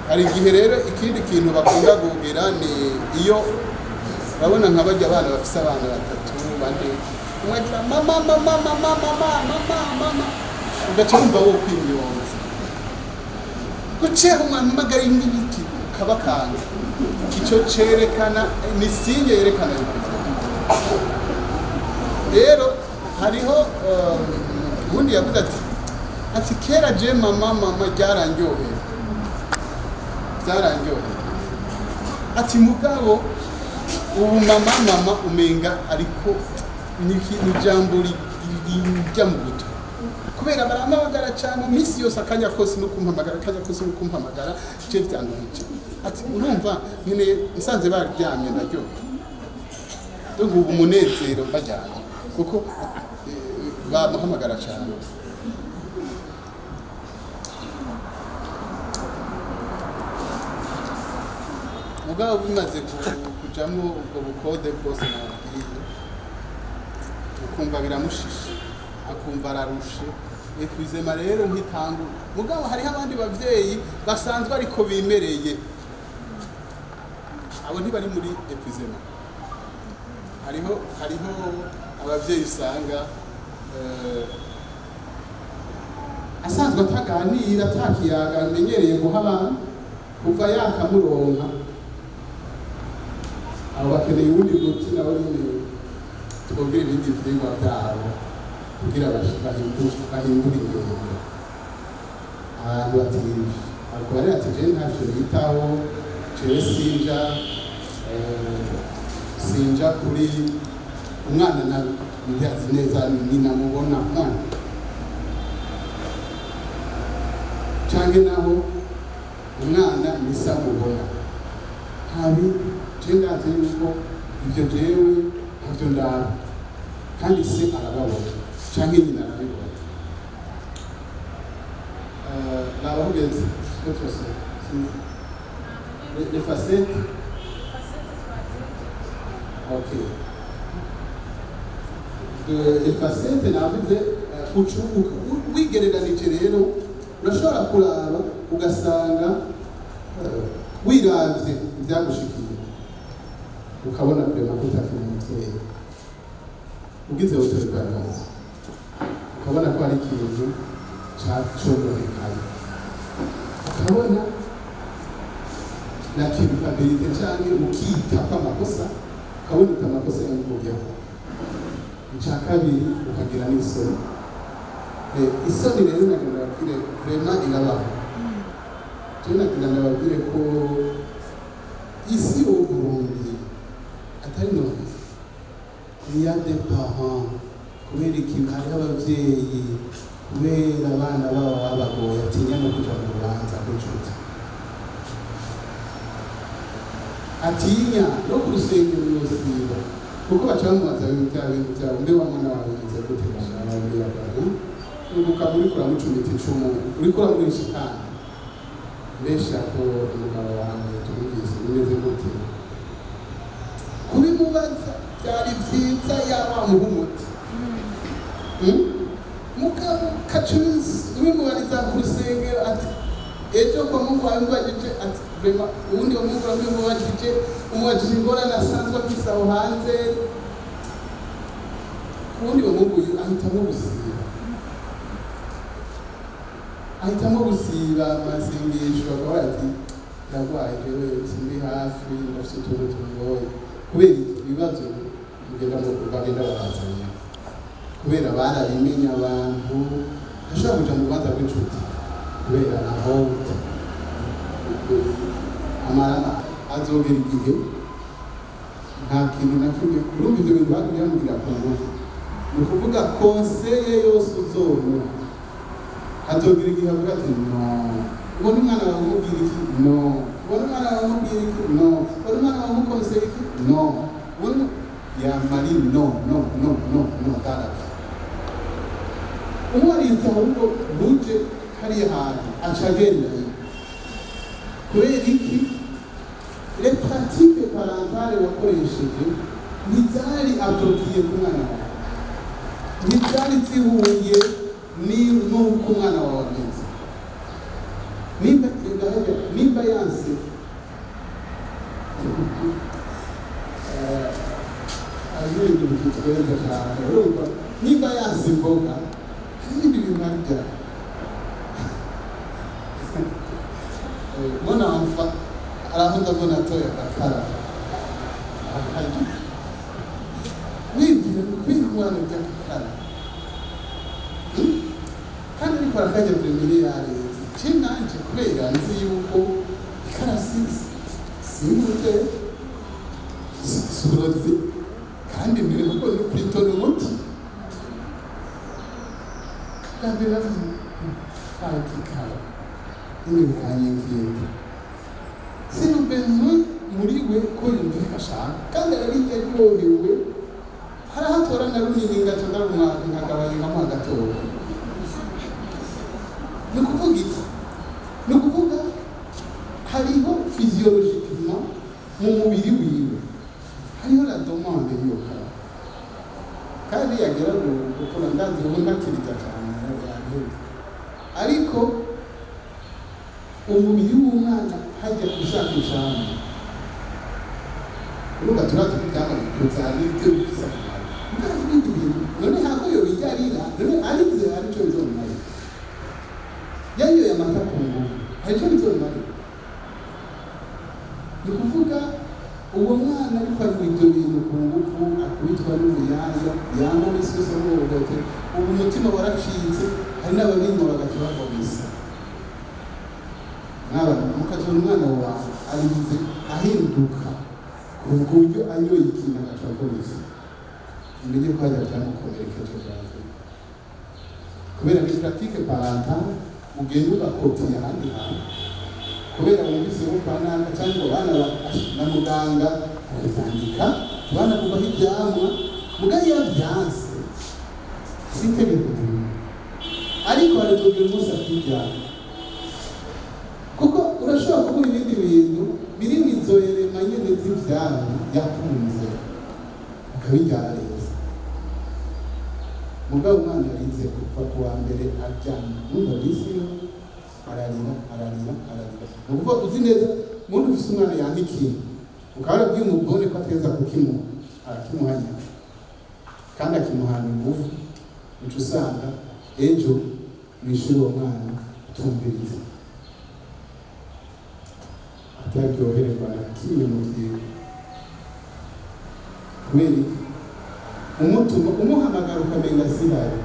Hari igihe rero ikindi kintu bakunda kugira ni iyo urabona nka barya abana bafise abana batatu, bane, umwe agira mama, mama, mama, mama, mama, mama, ugaca wumva wo kwimyonza guceho umwana umagara n'ibiti ukabakanga. Ico cerekana ni signe yerekana yuko rero hariho ubundi yavuze ati kera je mama, mama ryaranryoheye, byarandyoheye, ati mugabo ubu mama, mama umenga ariko ni ijambo rijya mu gutwi, kubera barampamagara cyane iminsi yose, akanya kose no kumpamagara, akanya kose no kumpamagara, je byanduhije. Ati urumva nkeneye nsanze baryamye ndaryoha. Donc ubu umunezero bajyanye kuko bamuhamagara cyane. Mugabo bimaze kujamwo ubwo bukode bwose nababwiye, ukumva biramushishe, akumva ararushe. Épuisement rero ntitangu. Mugabo hariho abandi bavyeyi basanzwe ariko bimereye, abo ntibari muri épuisement. Hariho abavyeyi usanga asanzwe ataganira, atakiyaga amenyereye guha abantu kuva yakamuronka. Abo bakeneye uwundi muti, nabo nyene twongere ibindi vyigwa vyabo kugira bahindure ingendo. Abantu bati ariko bari ati jewe ntavyo bitaho, jewe sinja kuri umwana na ntiyazi neza ninamubona mwana, canke naho umwana nisamubona ntabi. Je ndazi yuko ivyo jewe ntavyo ndaba, kandi se arababona canke nyina arabibona. Nabahugeze ko twose sinzi les facettes. Ok, les facettes navuze, wigereranije rero urashobora kuraba ugasanga wiravye ivyagushikiye, ukabona vraiment ko utakiri umuvyeyi. Ugize auto-évaluation ukabona ko hari ikintu cononekaye, ukabona na culpabilité canke ukita ko amakosa, ukabona uti amakosa yamvuyeho. Icya kabiri, ukagira n'isoni. Isoni rero nagira ndababwire vraiment irabaho. Je nagira ndababwire ko isi au Burundi atari none, il y a des parents, kubera ikintu, hariho abavyeyi kubera abana babo babagoye atinya no kuja mu rubanza rw'inshuti, atinya no ku rusengero yosiba, kuko baca bamubaza ibintu bya bintu byawe, mbe wa mwana wawe bimeze gute? Gashaka ukaba uriko uramucumita icumu, uriko uramurisha kandi mbesha ko umugabo wawe tumvise bimeze gute. Kubimubaza byari byiza yaba wamuha umuti. Mugabo kacuzi ubimubariza ku rusengero ati Ejo kwa Mungu wabibajije ati vraiment, uwundi wa Mungu wabimubajije, umubajije ingorane asanzwe afise aho hanze. Uwundi wa Mungu uyu ahitamo gusiba amasengesho, akavuga ati: "Ndagwaye jewe, sindi hafi, ndafise utuntu tungoye." Kubera ibibazo bigenda bagenda barazanya, kubera barabimenya. Abantu ntashobora kuja mu rubanza rw'inshuti kubera aho amara azogera igihe nta kintu na kimwe. Urumva, ivyo bintu bagumye bamubwira ku ngufu, ni ukuvuga conseil yose uzomuha, azogera igihe avuga ati: "No." Ubona umwana wawe umubwira iki? No. Ubona umwana wawe umubwira iki? No. Ubona umwana wawe umukonseye iki? No. Ubona yamari no, no, no, no, no, darapfa. Umwarita ahubwo ntuje hariya hantu, aca agenda. Kubera iki? Les pratiques parentales wakoresheje ntizari appropriées ku mwana wawe, ntizari zihuye n'uko umwana wawe ameze. Nimba ndahajya, nimba yanse, hari ibintu bitutwenza cyane. Urumva, nimba yanse imboga, hari ibindi bintu arya. Mbona mfa araho, ndabona atoye agakara akarya. Wibwira kwiga umwana urya agakara, kandi ariko arakajya buri miliyari je nanje, kubera nzi yuko ikarasi simute surozi kandi mbere kuko ni plutôt ni umuti. Bwa mbere navuze kikara nyine bikanyinkindi, c'est le besoin muri we ko yumvika ashaka, kandi ararirya aryohewe. Harahatora na runini, ngaca ndarumwaka, nkagabanya, nkamuha gatoya. Ni ukuvuga iki? Ni ukuvuga hariho physiologiquement mu mubiri wiwe hariho la demande y'iyo kara, kandi yagera gukora ndazi ubu ntakirya cyane, yabihebye. Ariko umubiri w'umwana hajya ushaka ijambo. Urumva, turazi ko ibyama bikuza n'ibyo bifise akamaro, mugabo ibindi bintu none hako yobirya arira, none arivyo hari ico bizomumarira? Yanyoye amata ku ngufu, hari ico bizomumarira? Ni ukuvuga uwo mwana ariko anywa ibyo bintu ku ngufu, akubitwa n'umuyaya, yama misi yose amuhohote, ubu umutima waracitse. Hari n'ababinywa bagaca bavomisa. Mwabana mukazona umwana wawe arinze ahinduka ku buryo anyoye ikintu agaca avomisa, umenye ko hajya byamukomerekeje grave, kubera ni pratique parentale ugenda ugakopiya ahandi hantu, kubera wumvise ko kwa naka cyangwa abana na muganga arabyandika, abana kuvaho ibyamwa. Mugari iyo byanse, si itegeko, ariko hari tugira umunsi akibyana, kuko urashobora kubura ibindi bintu biri mu izo éléments nyene z'ivyamwa yakunze, akabiryareza. Mugabo umwana arize kuva ku wa mbere aryama, numva bisi yo ararira, ararira, ararira. Ni ukuvuga uzi neza muntu ufise umwana yanga ikintu, ukaba warabwiye umugore ko ateza kukimuha, arakimuhanya kandi akimuhana ingufu. Uca usanga ejo mw'ishuri uwo mwana atumviriza, ataryohererwa na kimwe mu vyigwa. Kubera iki? Umutuma umuhamagara ukamenga sihari,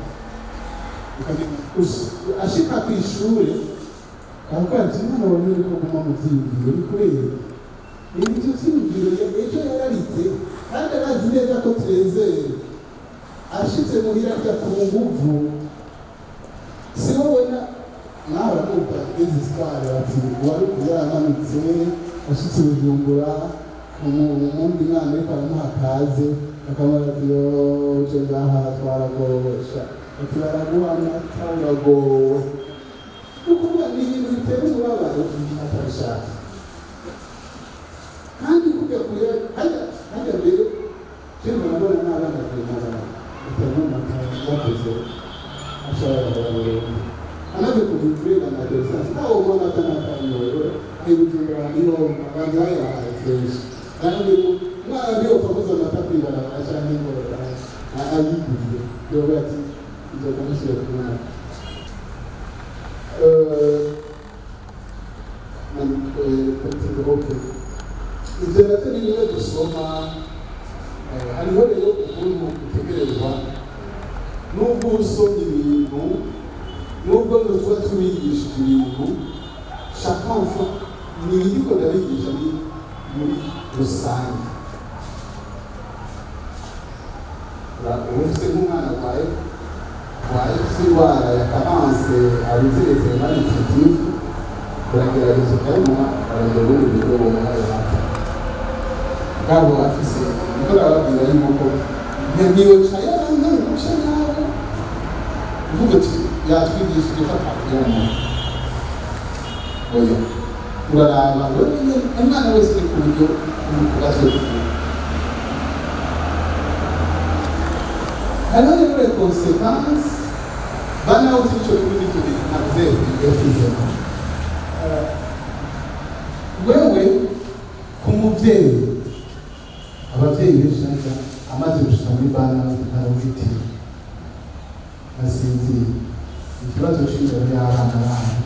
ukamenga ashika kw'ishure arakora ati: "Umwana wawe uriko guma mu vyiyumviro." Ni kubera ibyo vyiyumviro ejo yararitse, kandi arazi neza ko trezere ashitse muhira arya ku nguvu. Si wowe na mwahora mwumva izi histoire bati uwari yaramanutse ashitse i Bujumbura, umundi mwana ariko aramuha kaze, akamara ati: "Yoje ngaha twaragosha." Ati: "Baraguha amata, uragowe." Ni ukuvuga ni ibintu bitera umubabaro atabishaka, kandi kujya kuya hajya hajya mbere je murabona n'abana vraiment batanywa amata bakoze ashobora burundu amaze kugira uburenganzira. Adolescence nawe ubona atanakanyoye ari Bujumbura, niho abantu bayabahaye kenshi, kandi umwana ntiyopfa aguze amata kw'ibarabara canke ngo ayigurire, yoba ati nzoga mushyira ku mwana. Ok, ivyo navyo ni bimwe dusoma. Hariho rero ukuntu utegerezwa, nubwo usomye ibintu, nubwo tuba tubigisha ibintu, chaque enfant ni ibiriko ndabigisha ni muri rusange. Uba ufise nk'umwana arwaye, ufise indwara ya carence abuze les éléments nutritifs, uragerageza ukayimuha, arondera ubundi buryo bumuha ayo mata bwabo afise. Niko ndababwira yuko ntiyoca yaranka ngo uce nawe uvuga ati yatwigishije ko atakuyamuha. Oya, uraraba wenyine umwana wese ni ku buryo ku gatwe kiwe. Hariho rero les conséquences bana uti ico kuri turi navuze yatizemo wewe ku muvyeyi. Abavyeyi benshi naja amaze gushika muri bana ntarubiti basinziriye, ikibazo c'indero y'abana banyu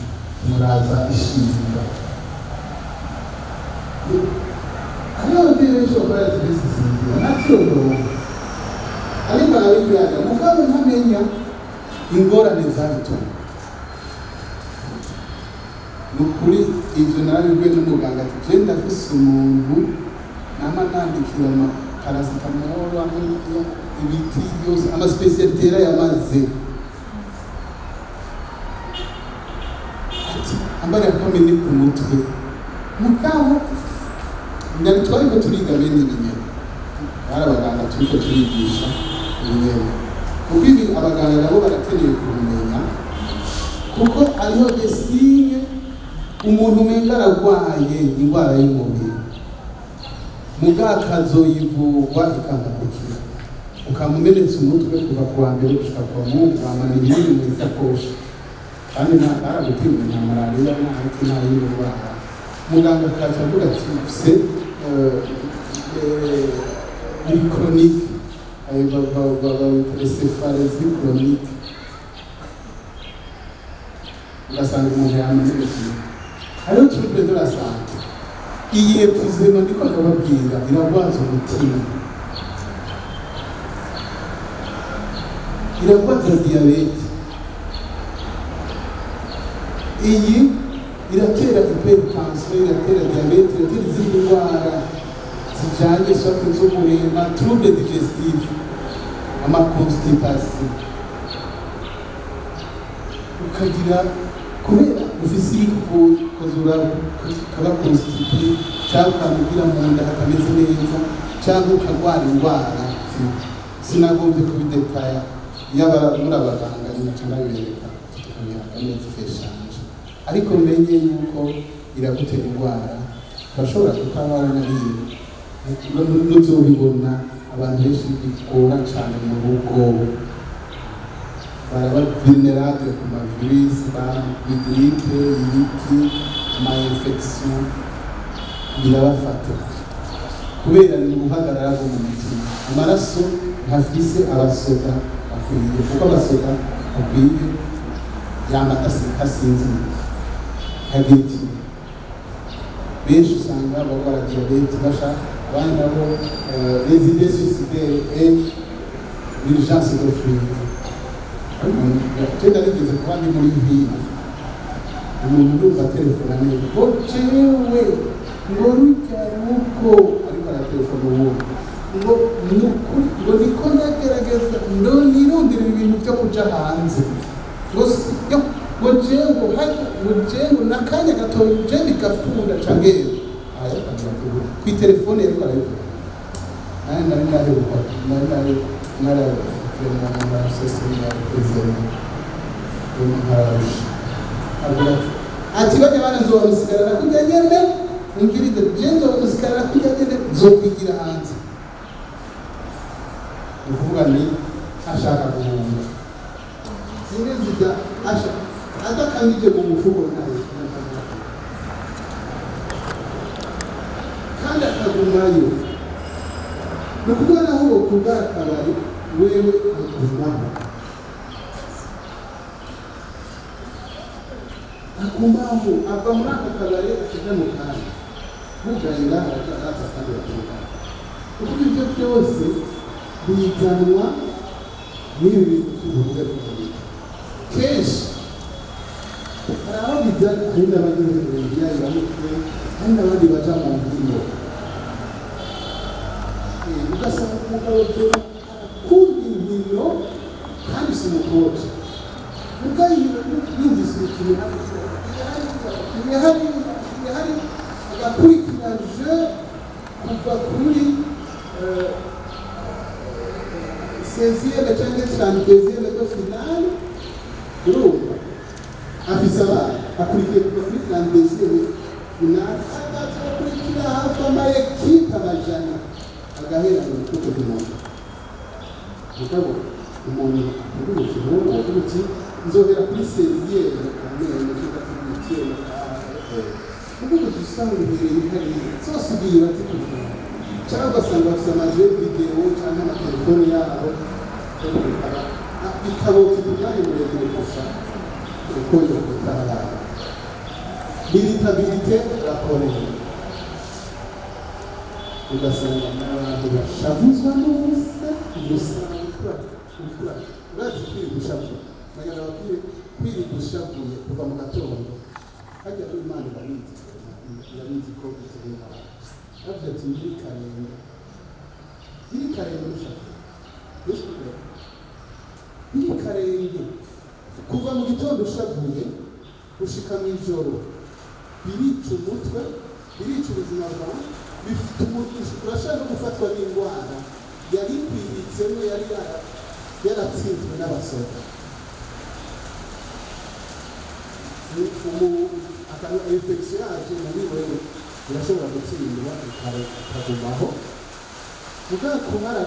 muraza ishinga. Hariho abavyeyi benshi bakora ati bisisinzira natiyodoha, ariko arabikwiyaga mugabo ntamenya ingorane zabituma. Ni ukuri ivyo narabibwiwe n'umuganga ati je ndafise umuntu nama nandikira ama paracétamol hamwe ibiti yose, ama spécialités yarayamaze, ati ambarira ko ni ku mutwe. Mugabo ndari twariko turiga bene ibinyene, bari abaganga turiko turigisha ibinyene, kuko ibi abaganga nabo barakeneye kubimenya, kuko hariho des signes umuntu umenga aragwaye indwara y'umubiri, muga akazoyivurwa ikangakukira, ukamumenetse umutwe kuva ku wa mbere gushika ku wa Mungu, wamana ibinini mu isakoshi, kandi nta karagupimye, nta malariya, nta iki, nta yindi ndwara. Muganga akaca avuga ati ufise iri chronique, ayo babita céphalée chronique, ugasanga umuntu yamenetse umutwe. Hariho trouble de la santé. Iyi épuisement ndiko ndababwira iragwaza umutima, iragwaza diyabete, iyi iratera hypertension, iratera diyabete, iratera izindi ndwara zijanye soit zo guhema, trouble digestif, ama constipation, ukagira kubera ufise ibikukozura ukaba constipé, cyangwa ukamugira mu nda hatameze neza, cyangwa ukagwara indwara. Sinagombye kubidetaya, yaba muri abaganga nca ndabibereka, tukabihaga neza ikeshanje, ariko menye yuko iragutera indwara, urashobora kutabara na rimwe nuzobibona. Abantu benshi bigora cyane mu rugo baraba vulnérable ku ma virus, ba grippe, ibiki, ama infection birabafata, kubera ni uguhagarara bwo mu mutima. Amaraso ntafise abasoda bakwiye, kuko abasoda bakwiye yama asinziriye hagati. Benshi usanga barwara diyabete basha, abandi nabo les idées suicidaires et l'urgence de fuir. Je narigeze kuba ndi muri ville, umuntu ndumva telefona neza ngo jewe ngo rujya rugo, ariko aratelefona uwundi ngo nukuri ngo niko ndagerageza ndo nirondera ibintu byo kuja hanze, ngo si yo, ngo jewe ngo hajya, ngo jewe ngo nakanya gatoya je bigakunda cangera aya kw'itelefone yariko arabivuga. Nari nari naheruka nari nari naravuye mu masosiyete ya perezida nkararusha, avuga ati bajya bana nzobamusigarana kurya nyene, umvirize, je nzobamusigarana kurya nyene, nzokwigira hanze. Ni ukuvuga ni ashaka guhunga zimwe zijya asha. Adakamije mu mufuko ntayo, kandi akagumayo. Ni ukuvuga naho wokugara akabari, wewe agumaho, agumaho. Ava muri aka kabari akaja mu kandi, bugaye ngaha araza kandi bakugara. Kuko ibyo byose bizanwa n'ibi bintu by'uburyo bw'umubiri. Kenshi hari aho bizana, hari n'abandi biyayuramutwe, hari n'abandi baja mu nkino. Ugasanga umugabo akunda inkino kandi si umukoci, mugabo yumvise umukino hariya hariya hariya, agakurikira jeu kuva kuri 16e cyangwa 32e de finale. Urumva afise abana, akurikiye kuva kuri 32e finale, agaca akurikira hafi ama équipes amajana, agahera mu bitugu by'umuntu. Mugabo umuntu akunda umukino wovuga uti nzohera kuri 16e kamene cyangwa kuri 8e, kuko usanga uhereye hariya zose ugiye urazikurikirana, cyangwa ugasanga bafite ama jeux vidéo cyangwa amatelefone yabo, bikabotsa umwanya muremure kurusha uko yokwitara abana. L'irritabilité, la colère, ugasanga n'abantu bashavuzwa n'ubusa gusa. Urazi kwirirwa ushavuye, nagira babwire, kwirirwa ushavuye kuva mu gatondo hajya kuri Imana irabizi, irabizi ko iturinda. Bavuze ati nyiri karenge, nyiri karenge ushavuye, nyiri karenge kuva mu gitondo ushavuye gushika mu ijoro, birica umutwe, birica ubuzima bwawe, bifite urashaka no gufatwa n'indwara yari kwibitsemo, yari yaratsinzwe n'abasoda. Infection yaje muri wewe irashobora gutsindwa ikagumaho. Mugabo kumara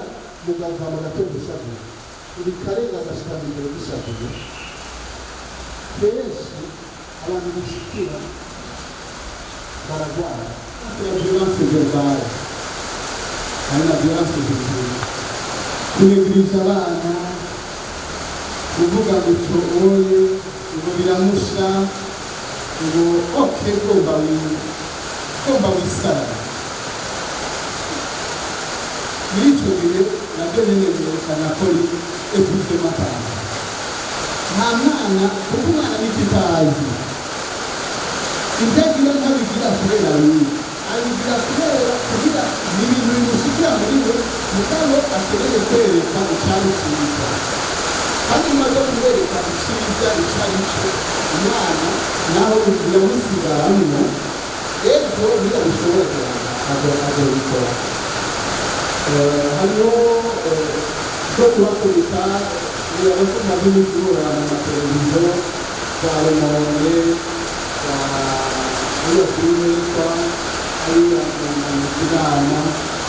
mugava mu gatondo ushavuye, bikarenga agashika mu ijoro gishavuye, kenshi abantu bishikira baragwara. La violence verbale, hari na violence physique, kunegiriza abana, kuvuga ngo ico oye, ngo biramusha, ngo ok, gomba wisara. Muri ico gihe nabyo nyene byerekana ko ari épuisement mental. Nta mwana, kuko umwana n'ikitazi ibyo agira, ntabigira kubera wiwe, abigira kubera kugira ni ibintu bimushikira muri we, mugabo akeneye kwereka icyari cyiza. Kandi umaze kubereka icyiza icyo ari cyo, umwana naho biramusigaramwo, ejo niyo bishobora azobikora. Hariho byo kubakubita, birabasoma by'imizura mu mateleviziyo za Rumonge, za iyo filime yitwa ariya mu kinama.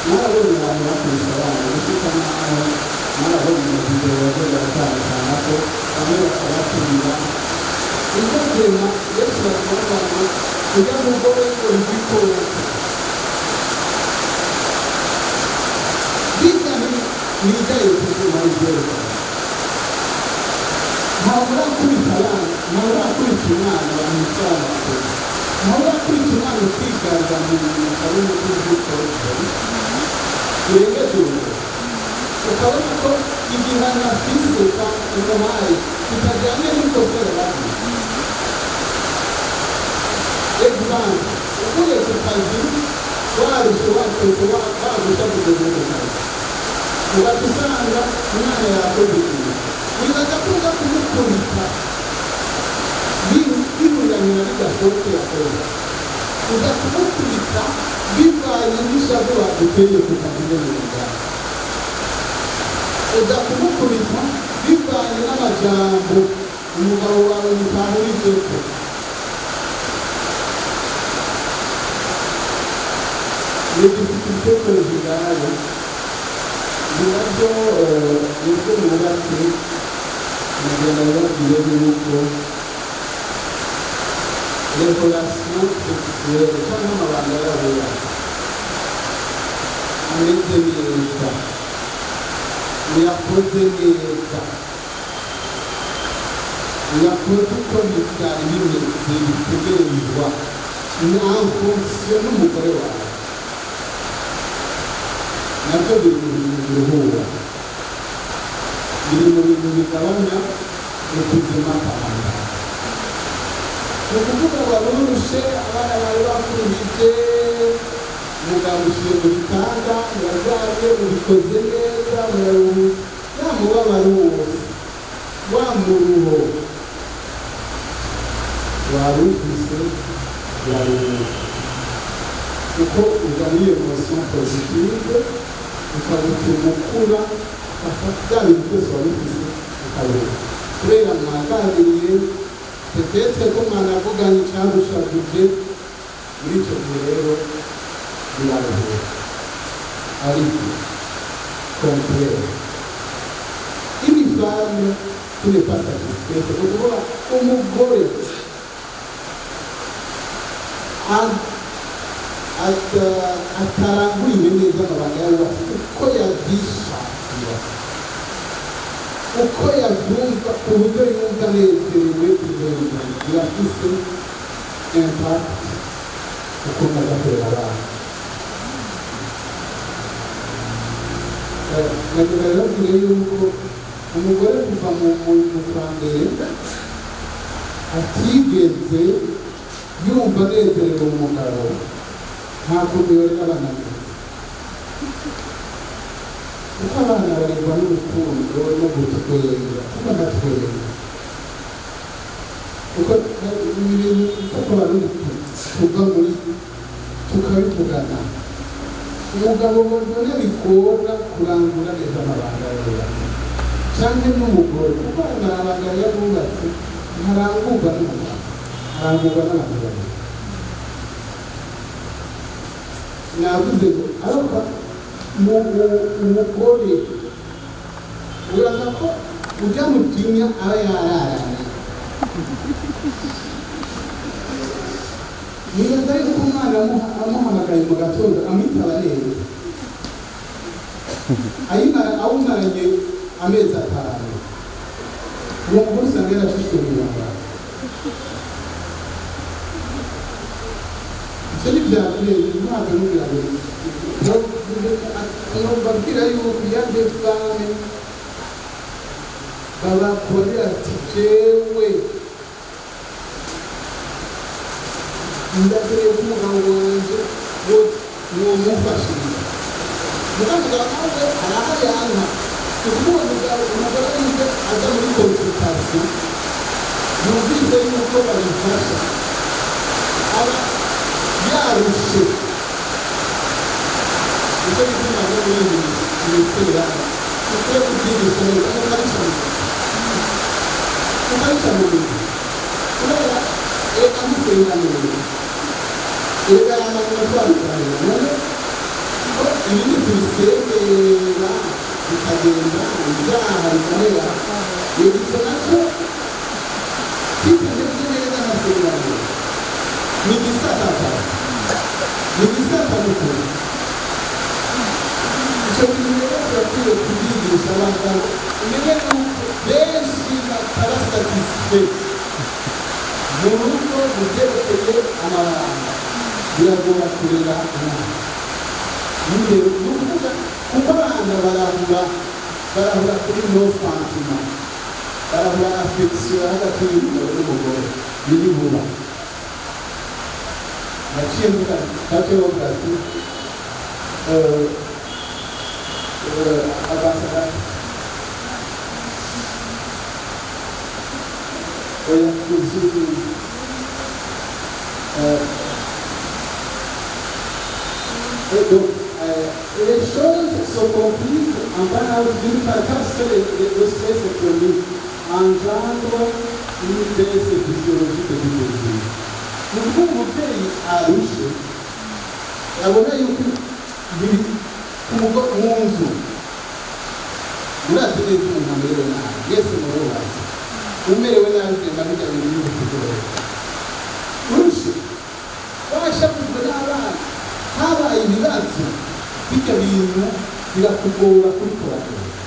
Mwarabonye abantu bakubise abana gushika naho, mwarabonye mu video bagenda batandukana ko bamwe bakabatumira ibyo vyema. Yesu baravuga ngo ujya mugore ngo igikoko bijya nigaye kuzuma ibyerekana. Ntabwo urakubita abana, ntabwo urakubita umwana bamwicara amakuru, ntabwo urakubita umwana ukigarura mu bintu ukabona ko ubikora birengeje urugero, ukabona ko igihano afise umuhaye kitajyanye n'ikosa yabaye. Exemple, uvuye ku kazi warushe, watetse, wagushavuze mu kazi, ugaca usanga umwana yakoze ikintu, wibaza ko uza kumukubita bihuriranye na bidasohoke yakoze. Uza kumukubita bivanye n'ishavu baguteye ku kazi no mu muryango, uza kumukubita bivanye n'amajambo umugabo wawe mutahurijeko. Les difficultés conjugales ni nabyo nibyo mwubatse, nagenda bababwire yuko Les relations sexuelles cyangwa amabanga y'abubatsi ameze neza, uyakoze neza, uyakoze uko byari bimeze bitegerezwa, ni en fonction n'umugore wawe, nabyo biri mu bintu biruhura, biri mu bintu bigabanya ubuzima bwawe. Ni ukuvuga warurushe, abana bawe bakuruhije, mugabo ushiye mu bitanda, muraryamye, mubikoze neza, muraruhuka, ya mubabaro wose, wa muruho wari ufise uraruhuka, kuko uva muri émotion positive, ukagutuma ukura, bya bintu byose wari ufise ukaruhuka kubera mwaganiriye, peut-être ko mwanavuganye icyagushaguje. Muri icyo gihe rero biraruhura. Ariko contraire, une femme qui n'est pas satisfaite, ni ukuvuga umugore ataranguriwe neza amabanga y'abubatsi uko yabyishakira, uko yabyumva, ku buryo yumva anezerewe, kugenda birafise impact ukuntu azakorera abana. Nagira rero mbwire yuko umugore kuva mu kwa mbere atigeze yumva anezerewe umugabo, nta kuntu yorera abana neza, kuko abana barerwa n'urukundo no gutwenga, kuko ndatwenga, kuko ibi bintu kuko Abarundi tuva muri tukabivugana. Umugabo mbona bigora kurangura neza amabanga y'ububatsi, cyangwa n'umugore, kuko amabanga y'abubatsi ntarangurwa n'umugabo, arangurwa n'abantu babiri. Navuze ngo ariko umugore uraza ko ujya mutinya aba yararanye. Nibaza yuko umwana amuhamagaye mu gatondo amwitaba neza, ayimara awumaranye amezi 5, uwo mugore usanga yaracishwe mu ibanga. Ivyo ni vya kure, ntabwo nugira ngo mbabwira yuko iyo des femmes babakorera ati: "Jewe ndakeneye ko umugabo wanje womufashiriza." Mugabo nawe araho yanka, kuko uwo mugabo, umugore wiwe aza muri consultation, yumvise yuko babifasha, aba yarushe. Nicyo gituma no muri iyi minisiteri dukwiye kubyigisha neza, mukabica mu mukabica mu mizi, kubera reka musenga neza, reka yamagana twabiganira. None ko ibindi tubisengera bikagenda, ibyaha bikomera, icyo nacyo kitameze neza, nkasenga neza, ni igisata, ni igisata mukuru. Icyo bintu rero turakwiye kubyigisha abagabo, umenye yuko benshi bataba satisfaits mu rugo mu byerekeye amabanga, biragora kurera umwana n'indero. Ni ukuvuga kuko abana barahura kuri nos sentiments, barahura affection hagati y'umugabo n'umugore birihura. Naciye mvuga gato bavuga ati avança. Oya, et donc, les choses se compliquent en burn-out d'une part parce que le stress chronique engendre une baisse physiologique du désir. Ni ukuvuga umubyeyi arushe, abona yuko biri ku mu nzu. Murazi neza umuntu amerewe nabi, mwese murubatse, umerewe nabi, ugenda bijya bintu by'ubutegereza. Urushe, washavujwe n'abana, habaye ibibazo, bijya bintu birakugora kubikora neza,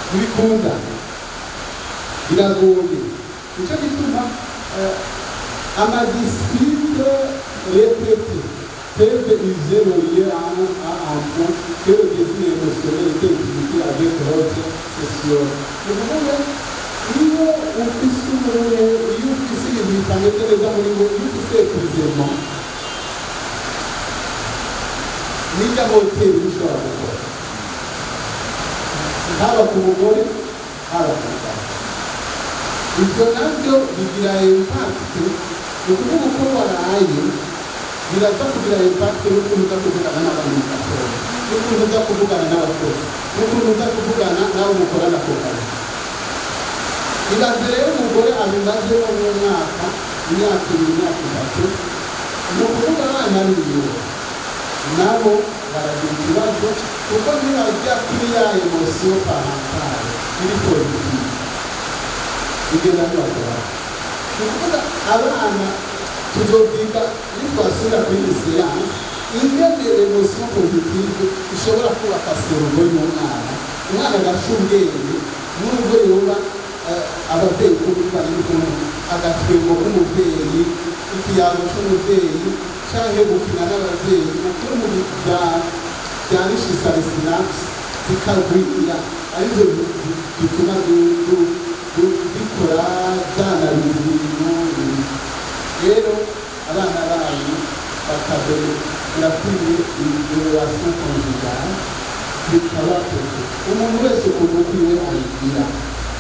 ntibikunda, biragoye. Nicyo gituma ama disputes répétées peuvent user le lien à un point que le désir émotionnel est impliqué avec l'autre session. Ni ukuvuga iyo ufise umuntu, iyo ufise ibintu bitameze neza muri we, iyo ufise épuisement, n'ijya hoteli ushobora gukora, haba ku mugore, haba ku mugabo, ibyo nabyo bigira impact. Ni ukuvuga uko waraye biraza kugira impact n'ukuntu uza kuvugana n'abantu mu gatondo, n'ukuntu uza kuvugana n'abakozi, n'ukuntu uza kuvugana n'abo mukorana ku kazi. Ibaze rero umugore abimazemo nk'umwaka, imyaka 2, imyaka 3, ni ukuvuga abana biwe nabo baragira ikibazo, kuko ntibajya kuri ya émotion parentale iri positive, bigenda bibagora. Ni ukuvuga abana tuzobwiga nitwasubira kuri iyi séance ingene émotion positive ishobora kubaka cerveau y'umwana, umwana agaca ubwenge nubwo yoba ababyeyi ko bivanye n'ukuntu agatwengo k'umubyeyi, ikiyago c'umubyeyi, canke gukina n'ababyeyi, ukuntu byanishisa synapses zikagwira, arivyo bituma bikora byanariza ibintu. Rero abana banyu bakabere, birakwiye relation conjugale zikaba, umuntu wese ukuntu kwiwe ayigira,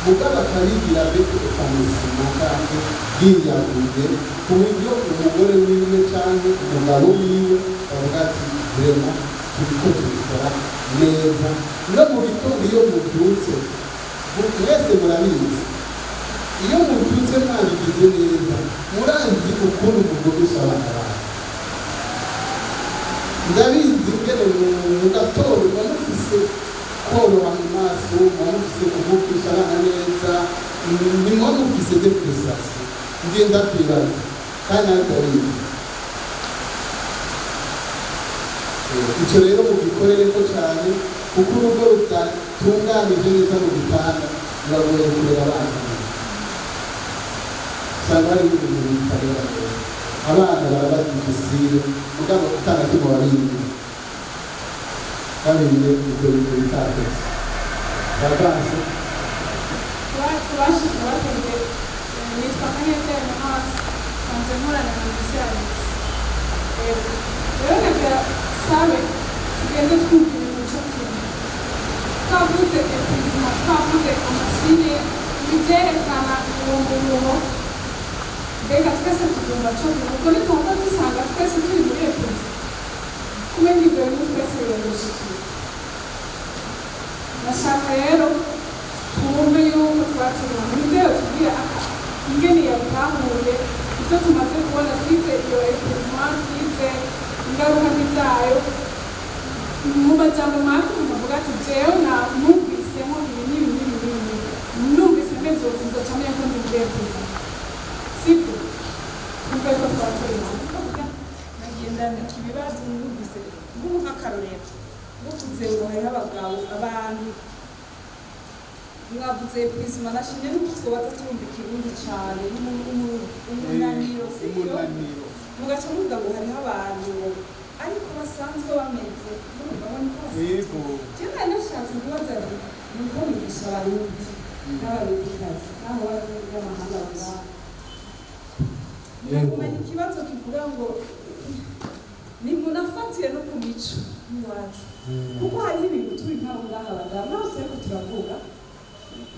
mugabo akabigira avec épanouissement canke yiyaguye, ku buryo umugore wiwe canke umugabo wiwe bavuga ati: "Vraiment turiko tubikora neza." No mu gitondo iyo mubyutse, mwese murabizi, iyo mubyutse mwabigize neza, murazi ukuntu muvugisha abana banyu. Ndabizi ingene mu gatondo muba mufise koroha mu maso, muba mufise kuvugisha abana neza, ntimuba mufise des frustrations. Ngiye ndakwibaza kandi nawe ndabizi. Icyo rero mugikorere ko cyane, kuko urugo rudatunganije neza mu gitanda biragoye kurera abana neza. Usanga hari ibintu bitarera neza, abana baraba difficile, mugabo atana kimwe wabiriye babiriye, ibyo bintu bitatse bavanse. Kubashitse bateze, nitwa Kaneza Emerance, nsanzwe nkorana na Monsieur Alex. Yego. Rero nagira sabe tugende twumva ibintu co kimwe. Twavuze épuisement, twavuze ama signes, ibivyerekana uwo muruho. Mbega twese tubyumva co kimwe? Kuko nitwumva dusanga twese turi muri épuisement, kumenga ibyo bintu twese biradushikira. Ndashaka rero twumve yuko tuba turi muri ndero, tubwire aka ingene yabitahuye, ibyo tumaze kubona, twize iyo épuisement, twize ingaruka mbi zayo. Mu majambo make umuntu avuga ati: "Jewe na numvisemo ibi n'ibi n'ibi n'ibi n'ibi, numvise meze uku, nzoca menya ko ndi muri épuisement." Sibyo? Twumve ko twaba turi hamwe. Nagiye ndandika ibibazo numvise nk'ubu, nk'akarorero muvuze ngo hariho abagabo, abantu mwavuze épuisement, nashimye nuko twobaza turumva Ikirundi cane, umunaniro, sibyo? Umunaniro. Mugaca muvuga ngo hariho abantu ngo ariko basanzwe bameze, murumva ngo niko basanzwe. Jewe nari nashatse kubaza nti nuko mwigisha Abarundi n'Abarundikazi naho bari b'amahanga ngaha, kumenya ikibazo kivuga ngo nimunafatire no ku mico y'iwacu, kuko hariho ibintu turi nk'abo ngaha abadamu naho turiko turavuga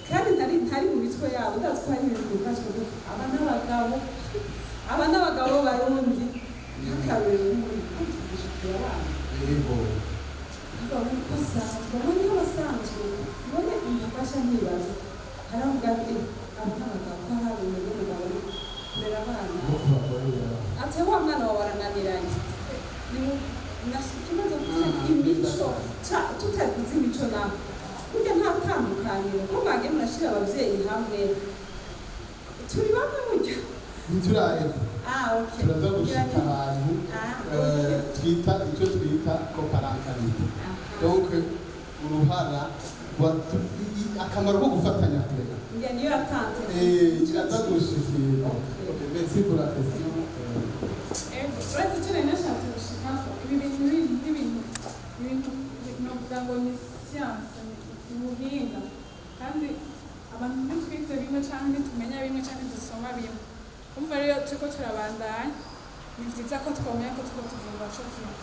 kandi ntari mu mitwe yabo. Ndazi ko hari ibintu bifashwe gutya, aba n'abagabo, aba n'abagabo b'Abarundi, nk'akarorero muri tugisha abana babona ko asanzwe, babona ko abasanzwe none umufasha nkibaza, haravuga ati: "Aba n'abagabo ko hari umuntu w'umugabo kurera abana, ati wa mwana wawe arananiranye." Ikibazo mfise, imico tutavuze imico naho burya nta tandukaniro, ko mwagiye murashira abavyeyi hamwe, turi bamwe burya. Ntituraheza. Ah, okay. Turaza gushika ahantu Ah, okay. twita icyo twita coparentalité, donc uruhara akamaro ko gufatanya kurera. Ngira niyo yatanze. Kiraza gushikira. Ok, merci pour la question. Ego, uretse icyo nari nashatse gushikako, ibi bintu n'ibintu ibintu novuga ngo ni siyanse, ni ubuhinga, kandi abantu ntitwize bimwe canke ntitumenya bimwe canke dusoma bimwe. Umva rero, turiko turabandanya, ni vyiza ko twomenya ko turiko tuvuga co kimwe.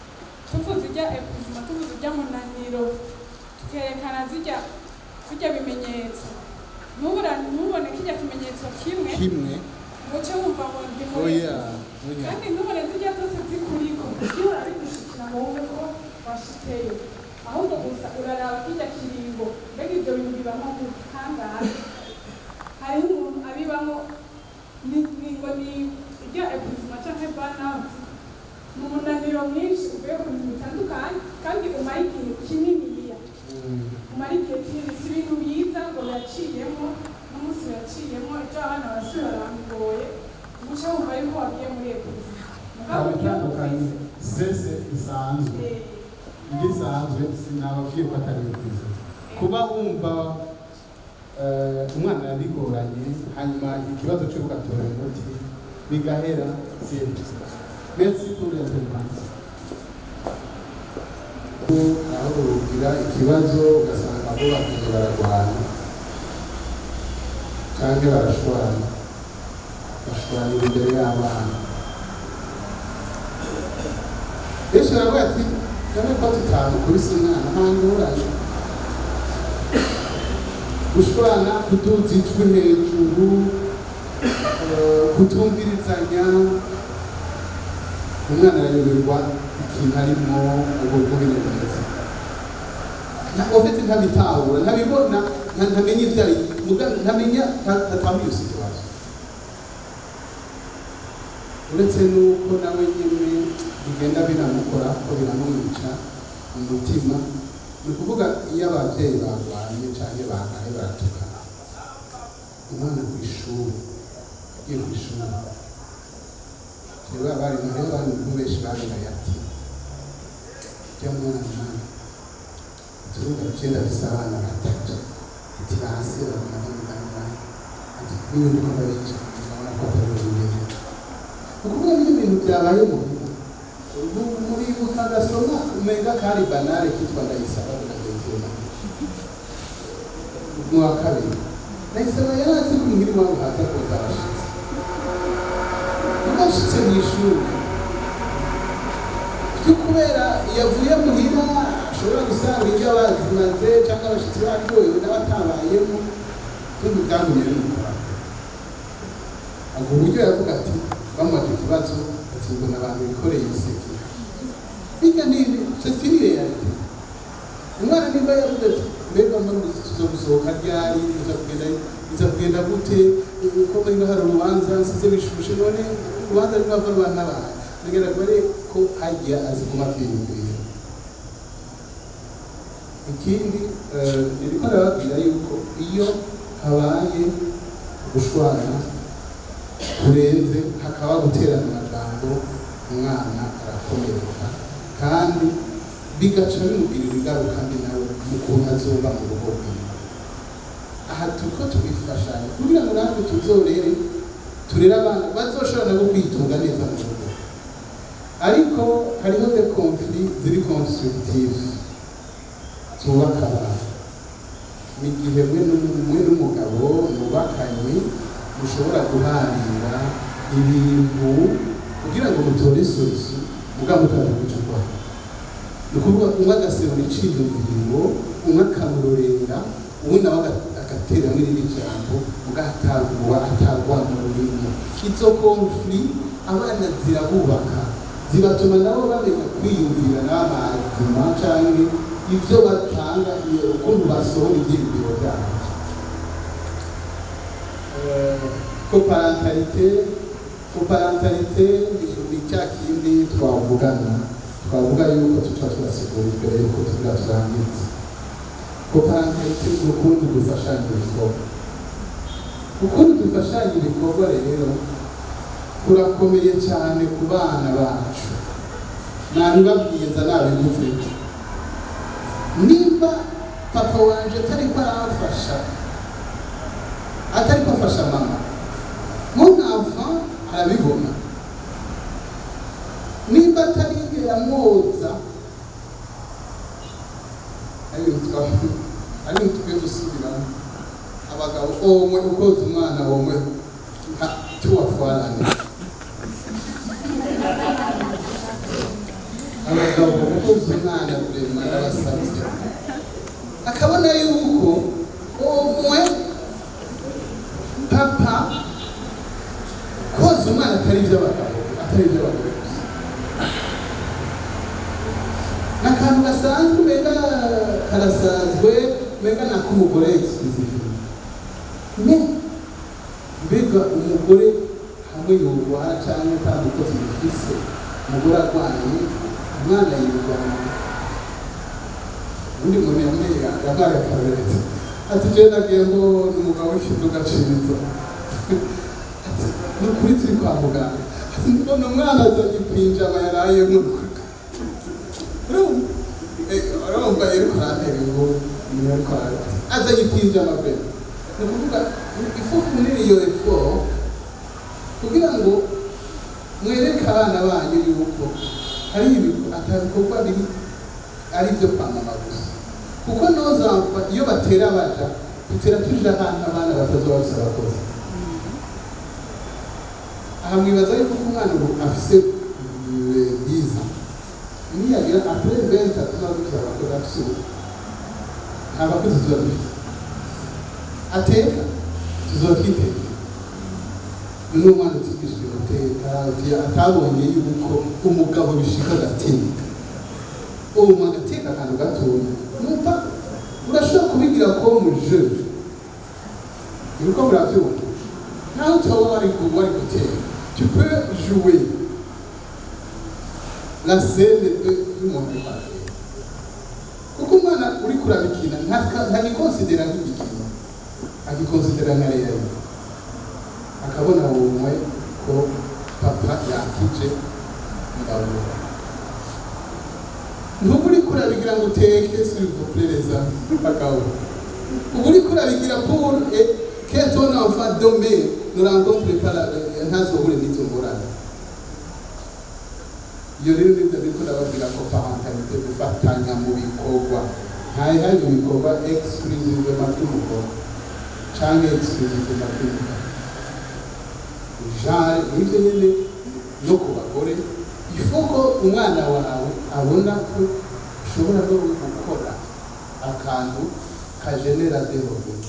Tuvuze irya épuisement, tuvuze irya munaniro, tukerekana zirya birya bimenyetso, ntubone kirya kimenyetso kimwe Kimwe. ngo uce wumva ngo ndi muri Oya, oya. kandi ntubone zirya zose zikuriko bihora bigushikira ngo wumve ko washitseyo. Ahubwo gusa uraraba kirya kiringo, mbega ibyo bintu bibamo gute? Kangahe hariho umuntu abibamo ni ngo ni irya épuisement canke burnout, ni umunaniro mwinshi uvuye ku bintu bitandukanye kandi umara igihe kininiya, umara igihe kinini. Si ibintu biza ngo biraciyemo n'umunsi biraciyemo, ejo abana barasubira baramugoye, guca wumva yuko wagiye muri épuisement. Mugabo Haba iyo itandukanye ufise stress isanzwe. Igisanzwe sinababwiye ko atari byiza kuba wumva umwana yabigoranye, hanyuma ikibazo cyo ugatora umuti bigahera, c'est merci pour l'intervention. Aho ugira ikibazo ugasanga bubakanye bararwana cyangwa barashwana, bashwanira imbere y'abana. Benshi baravuga ati: "None ko tutamukubise umwana, nta ngorane." Gushwana, kuduza ijwi hejuru, kutumvirizanya, umwana arayoberwa ikintu arimo ubwo bwene bimeze. Ufite ntabitahura, ntabibona, ntamenya ibyo ari, ntamenya, ntatahura iyo situation. Uretse n'uko nawe nyine bigenda binamukora ko biramwica umutima. Ni ukuvuga iyo ababyeyi barwanye cyangwa bakaye baratukana, umwana ku ishuri, agiye ku ishuri, rero abarimu, hariho abantu benshi babibaye ati: "Jya mwana, turumva icyenda afise abana batatu," ati, "base baragana," ati, "niyo ndiko ndabica ndabona ko atari bimeze." Ni ukuvuga n'ibyo bintu byabaye muhira. Muribuka agasoma umenga kari banale kitwa Ndayisaba na mu wa kabiri. Ndayisaba yari azi ko muhira iwabo haza kuza abashitsi. Abashitse mu ishuri byo kubera yavuye muhira ashobora gusanga ibyo bazimaze cyangwa abashitsi baryohewe n'abatabayemo, tundi byagumye bimukora ubwo buryo. Yavuga ati, bamubaje ikibazo ati: "Mbona abantu bikoreye ibiseke." Bijya ni c'est une réalité. Umwana niba yavuze ati: "Mbega muri tuza gusohoka ryari? Tuza kugenda, biza kugenda gute? Uko muri hari urubanza nsize bishushe, none urubanza rwava rwantabaye?" Nagera kubere ko hajya azi kuma kwiyumvira. Ikindi, niriko ndababwira yuko iyo habaye gushwana kurenze, hakaba guterana amajambo, umwana arakomereka kandi bigaca bimugirira ingaruka mbi nawe mu kuntu azoba mu rugo rwiwe. Aha turiko tubifashanya kugira ngo natwe tuzorere, turere abana bazoshobora nabo kwitunga neza mu rugo. Ariko hariho des conflits ziri constructives, zubaka abantu. Ni igihe mwe n'umugabo mubakanye mushobora guharira ibintu kugira ngo mutore solution, mugabo mutaje guca ukwaho. Ni ukuvuga umwe agaserura iciyumviro, umwe akamurorera, uwundi nawe agateramo irindi jambo, mugatagwa atagwa mu rurimi. Izo conflits abana zirabubaka, zibatuma nabo bamenya kwiyumvira n'amaguma canke ivyo batanga, ukuntu basohora ivyiyumviro byabo. Coparentalité ni cya kindi twavugana, twavuga yuko tuca turasigura imbere yuko tugira turangiza. Coparentalité ni ukundi dufashanya ibikorwa. Ukundi dufashanya ibikorwa rero Kurakomeye cyane ku bana bacu. Nabibabwiye, nza nabivuze: nimba papa wanje atariko aramfasha, atariko afasha mama, mon enfant arabibona. Nimba atarigera amwoza, ari ibintu tukwiye gusubiramo. Abagabo, omwe ukoza umwana womwe nka tuwafwarane. Abagabo, ukoza umwana, vraiment ndabasabye, akabona yuko umwe papa koza umwana atari iby'abagabo, atari iby'abagore gusa, ni akantu gasanzwe, umenga karasanzwe, umenga ni ak'umugore exclusive. Mais mbega umugore hamwe yorwara cyangwa ata mukozi bifise, umugore arwaye, umwana yirwana? Ubundi muntu yambaye yampaye akarorero ati: "Je nagiye ngo ni umugabo w'ikiduga ciza." Ati: "Ni ukuri turi kwa muganga." Ati: "Mbona umwana azanye ipinjama yarayemwo." Urumva yariko arantera inkuru, yariko azanye ipinjama pe. Ni ukuvuga il faut fournir iyo effort kugira ngo mwereke abana banyu yuko hari atabikorwa biri ari ibyo kwa mama gusa, kuko nozamfa iyo batera baja dutera tuja ahantu abana batazoba bafise abakozi. Aha mwibaza yuko umwana ubu afise 10 ans, niyagira après 20 tuzoba dufise abakozi? Afise ubu nta bakozi tuba dufise. Ateka, tuzoba twiteka. None umwana utigishije guteka, atabonye yuko umugabo bishika agateka, ubu agateka akantu gatoya, numva urashobora kubigira ko mu jeu, uriko muravyumva, naho utoba wari guteka, tu peux jouer la scène de y'umuntu ariko arateka, kuko umwana uriko urabikina ntagikonsidera nk'igikino, agikonsidera nka réalité, akabona wumwe ko papa yakije imbabura. Ntuba uriko urabigira ngo uteke, s'il vous plaît les amis bagabo. Uba uriko urabigira pour et que ton enfant demain ne rencontre pas la, ntazohure n'izo ngorane. Iyo rero nibyo ndiko ndababwira ko parentalité, gufatanya mu bikorwa, ntayihari mu bikorwa exclusivement by'umugore canke exclusivement by'umugabo. Genre nivyo nyene no ku bagore, il faut ko umwana wawe abona ko ushobora no gukora akantu kagenera des revenus.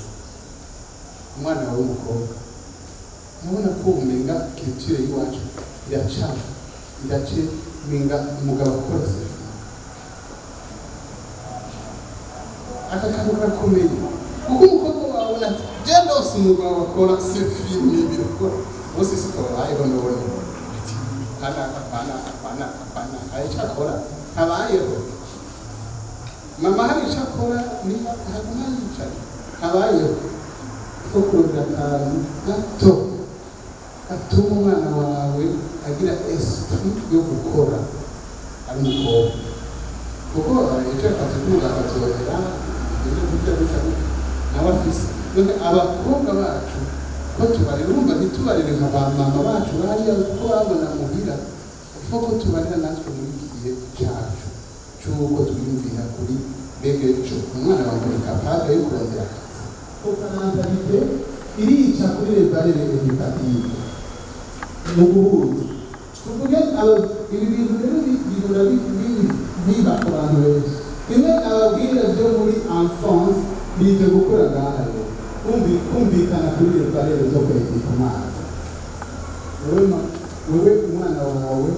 Umwana wawe w'umukobwa, urabona ko umenga culture y'iwacu iraca irace, umenga umugabo akora sefina. Aka kantu karakomeye, kuko umukobwa wawe ati: "Je ndose umugabo akora, c'est fini, birakora bose." Siko babayeho none? Ati: "Kanaka kanaka kanaka kanaka hari icyo akora, ntabayeho. Mama hari icyo akora, niba ntaguma yicaye, ntabayeho." Ko kurondera akantu gato gatuma umwana wawe agira esprit yo gukora ari umukobwa, kuko icyo akazi k'umuganga azohera ibyo gutya gutya gutya nawe afise. None abakobwa bacu ko tubarera, urumva, ntitubarere nka ba mama bacu bariya kuko babona muhira. Kuko ko tubarera natwe muri iki gihe cyacu cy'uko twiyumvira kuri mbega ejo umwana wawe ni capable yo kurondera akazi. Parentalité irica kuri les valeurs éducatives mu guhuza. Tuvuge ibi bintu rero bihora biba ku bantu benshi. Bimwe ababwira byo muri enfance bije gukora ngaha rero. Kumvikana kuri les valeurs zo kwedika umwana. Wewe umwana wawe wowe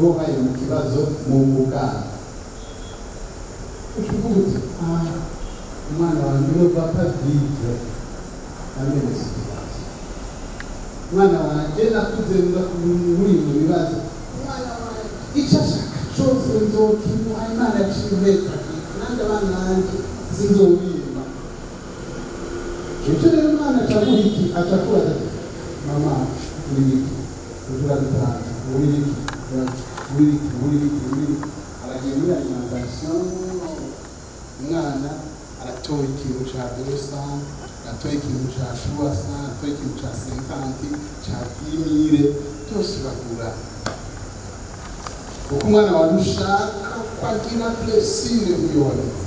ubaye mu kibazo mu muganga, uca uvuga uti: "Ah, umwana wanjye ne va pas vivre la même situation. Umwana wanjye nakuze muri mu bibazo, umwana wanjye icyo ashaka cyose nzokimuha. Imana yaciye impeta nanjye abana banjye sinzobima." Icyo rero umwana acaguha iki? Aca kubaza ati: "Mama, uri iki?" Urabitanze uri iki, uri iki, uri iki, uri iki. Aragiye muri alimentation, umwana aratoye ikintu ca 200, aratoye ikintu ca 300, aratoye ikintu ca 50, ca 10 000, byose uragura kuko umwana wawe ushaka ko agira plaisir nk'iyo wagize.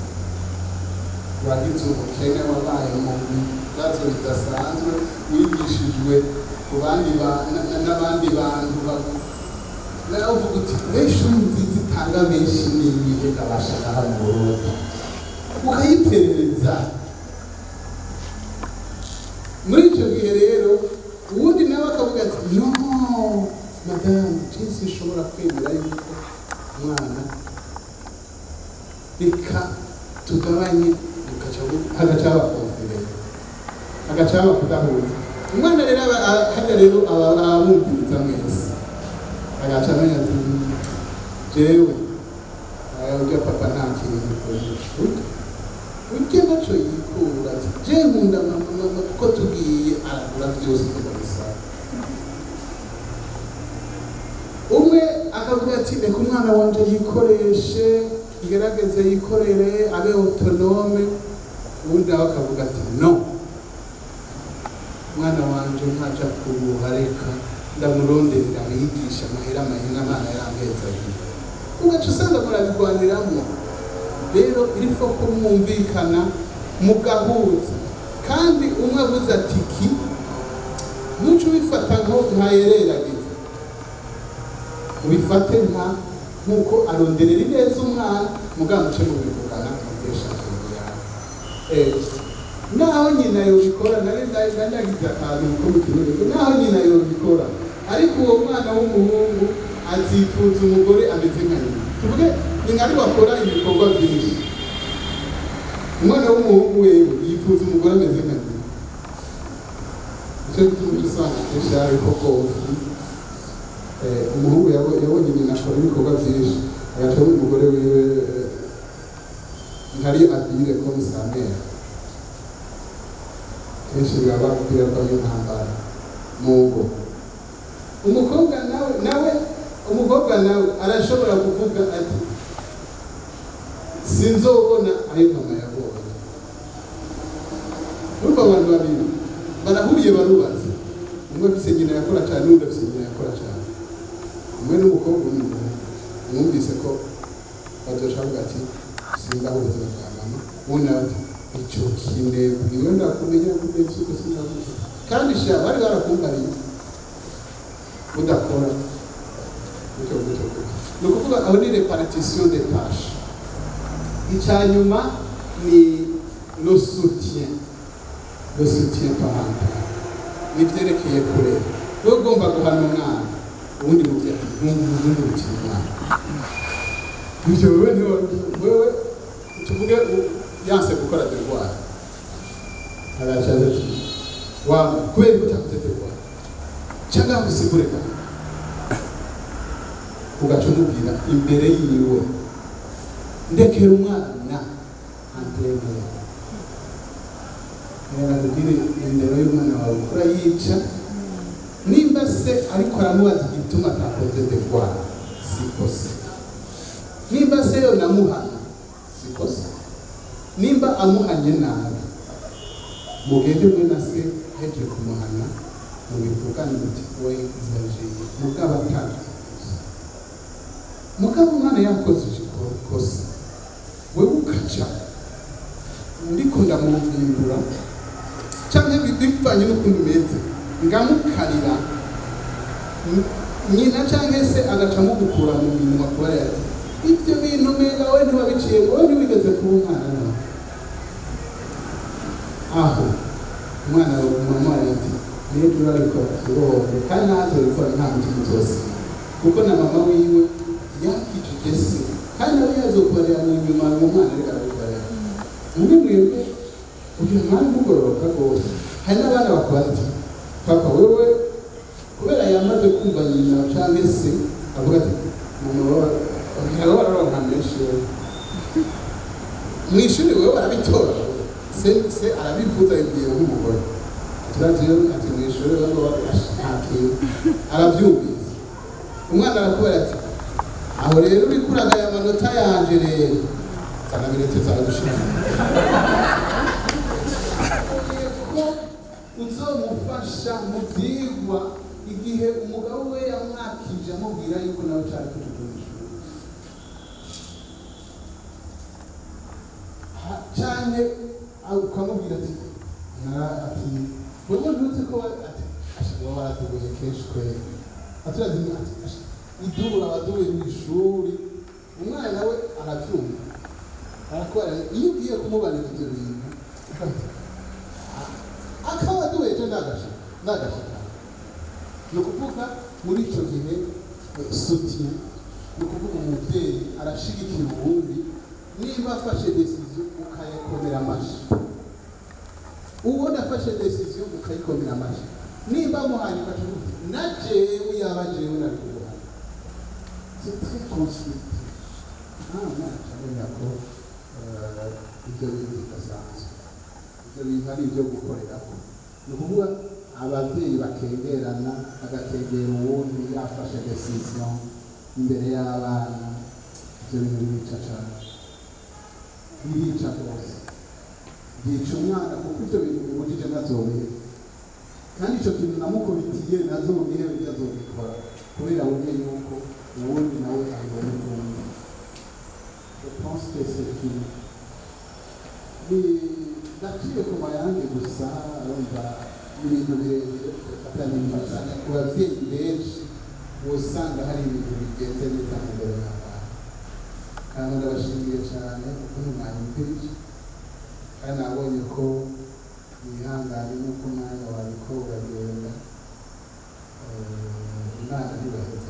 Wagize ubukene, wabaye mu bibazo bidasanzwe, wigishijwe ku bandi n'abandi bantu nawe uvuga uti: "Benshi nziza itanga menshi n'iyihe ndabasha ngaha mu Burundi?" Ukayiterereza. Muri icyo gihe rero uwundi nawe akavuga ati: "No, madamu, jesi ishobora kwemera yuko umwana, reka tugabanye." Hagaca haba conflit, hagaca haba kudahuza. Umwana rero hajya rero abumviriza mwese, agaca amenya ati: "Jewe urya papa nta kintu urya naco yikura." Ati: "Je nkunda mama, mama kuko tugiye aragura byose tukamusaba." Umwe akavuga ati: "Reka umwana wanje yikoreshe, ngerageze yikorere, abe autonome." Uwundi nawe akavuga ati: "No, umwana wanje ntaja kuruha, reka ndamuronderera abigisha amahera, amahera amana yarampezagiye." Ugaca usanga murabigwaniramwo. Rero il faut ko mwumvikana, mugahuza. Kandi umwe avuze ati ki, ntuce ubifata nko nkayereragiza, ubifate nkuko aronderera ineza umwana. Mugabo muce mubivugana, mutesha ingingo yawe. Naho nyina yobikora, nari nagize akantu ko mu kirundi, naho nyina yobikora, ariko uwo mwana w'umuhungu azipfuza umugore ameze nka nyina. Tuvuge ni nka bakora ibikorwa byinshi, umwana w'umuhungu wewe yifuza umugore ameze nka nyina. Nicyo gituma uca usanga kenshi hariho conflit. Umuhungu yabonye nyina akora ibikorwa byinshi, agaca abona umugore wiwe ntari habile comme sa mère. Kenshi biraba, biravamo intambara mu ngo. Umukobwa nawe umukobwa nawe arashobora kuvuga ati: "Sinzobona ayo mama yabonye." Urumva, abantu babiri barahuriye, barubatse, umwe afise nyina yakora cyane, n'undi afise nyina yakora cyane. Umwe n'umukobwa, undi n'umuhungu. Mwumvise ko bazoca bavuga ati: "Simbaho ubuzima bwa mama." Uwundi nawe ati: "Icyo kinebwe iyo ndakumenya ndetse uko sindakuzi." Kandi sha bari barakumbariye udakora gutyo gutyo gutyo. Ni ukuvuga aho ni répartition des tâches. Icya nyuma ni le soutien, le soutien parental, n'ivyerekeye kurera. Wewe ugomba guhana umwana, ubundi muvyeyi ati: "Ntumubikire umwana ivyo." Wewe niwe, wewe tuvuge yanse gukora devoir, agaca aza ati: "Wa, kubera ko utakoze devoir, cyangwa usigure." Kandi ugaca umubwira imbere yiwe: "Ndekera umwana entraîneur." Nakubwire, indero y'umwana wawe urayica nimba se ariko aramubaza igituma atakoze devoir. Sikosa nimba se yonamuhana, sikosa nimba amuhanye nabi. Mugende mwe na se, heje kumuhana, mubivugane muti: "We exagéré." Mugabo atakoze, mugabo umwana yakoze ikosa, wewe ukaca ndiko ndamuhindura canke bivanye n'ukuntu umeze, ngamukarira nyina canke se agaca mugukura mu minwa, kuba ati: "Ibyo bintu umenga we ntiwabiciye, wowe ntiwigeze kuba umwana." Nawe aho umwana mama ati: "Niyo urabikora kibondo, kandi ntazobikora, nta mutima uzosiga," kuko na mama wiwe yakijije se, kandi nawe yazokubarira mu nyuma. Mu mwana ariko arabibarira mwe mwebwe kugira mwana mugororoka rwose. Hari n'abana bakubaza ati: "Papa, wewe," kubera yamaze kumva nyina canke se avuga ati: "Mama wawe bararonka menshi, wewe mw'ishuri wewe barabitora." Se arabivuza, yibwiye nk'umugore. Turazi iyo ati mu ishuri ngo nta kintu arabyumvise. Umwana arakubwira ati: "Aho rero uriko uragaya amanota yanje, rero zana minute zawe dushira." Ko uzomufasha mu vyigwa igihe umugabo we yamwakije amubwira yuko nawe cari kutuja mw'ishuri. Canke ukamubwira ati ati: "Wewe ntuzi ko ati asha wowe waradubuye kenshi kweri." Ati urazi, ati asha idubura wadubuye mw'ishuri. Umwana nawe aravyumva, arakora. Iyo ugiye kumubarira ivyo bintu, ugahita akaba adubuye, je ndagashika. Ni ukuvuga muri ico gihe soutien, ni ukuvuga umubyeyi arashigikira uwundi. Niba afashe décision, ukayikomera amashi. Uwundi afashe décision, ukayikomera amashi. Nimba amuhanye, ukaca uvuga uti: "Na jewe yaba jewe nari kuguhana." C'est très constructif. Ah, umwana acamenya ko ibyo bintu bidasanzwe, ibyo bintu ari ibyo gukorerako. Ni ukuvuga ababyeyi bakengerana, bagakengera uwundi yafashe décision imbere y'abana. Ibyo bintu birica cyane, birica rwose, byica umwana, kuko ibyo bintu bimujije ntazobiheba. Kandi icyo kintu namukubitiye ntazobiheba, ibyo azobikora kubera abonye yuko uwundi nawe abibona ukundi. Je pense que c'est fini. Ni ndaciye ku mayange gusa. Urumva ibintu birebire bifata neza ku babyeyi benshi, usanga hari ibintu bigenze neza mu mbere y'abana. Kandi ndabashimiye cyane ukuntu mwanyumvirije, kandi nabonye ko mwihanganye n'uko umwanya wariko uragenda. Imana ntibaheze.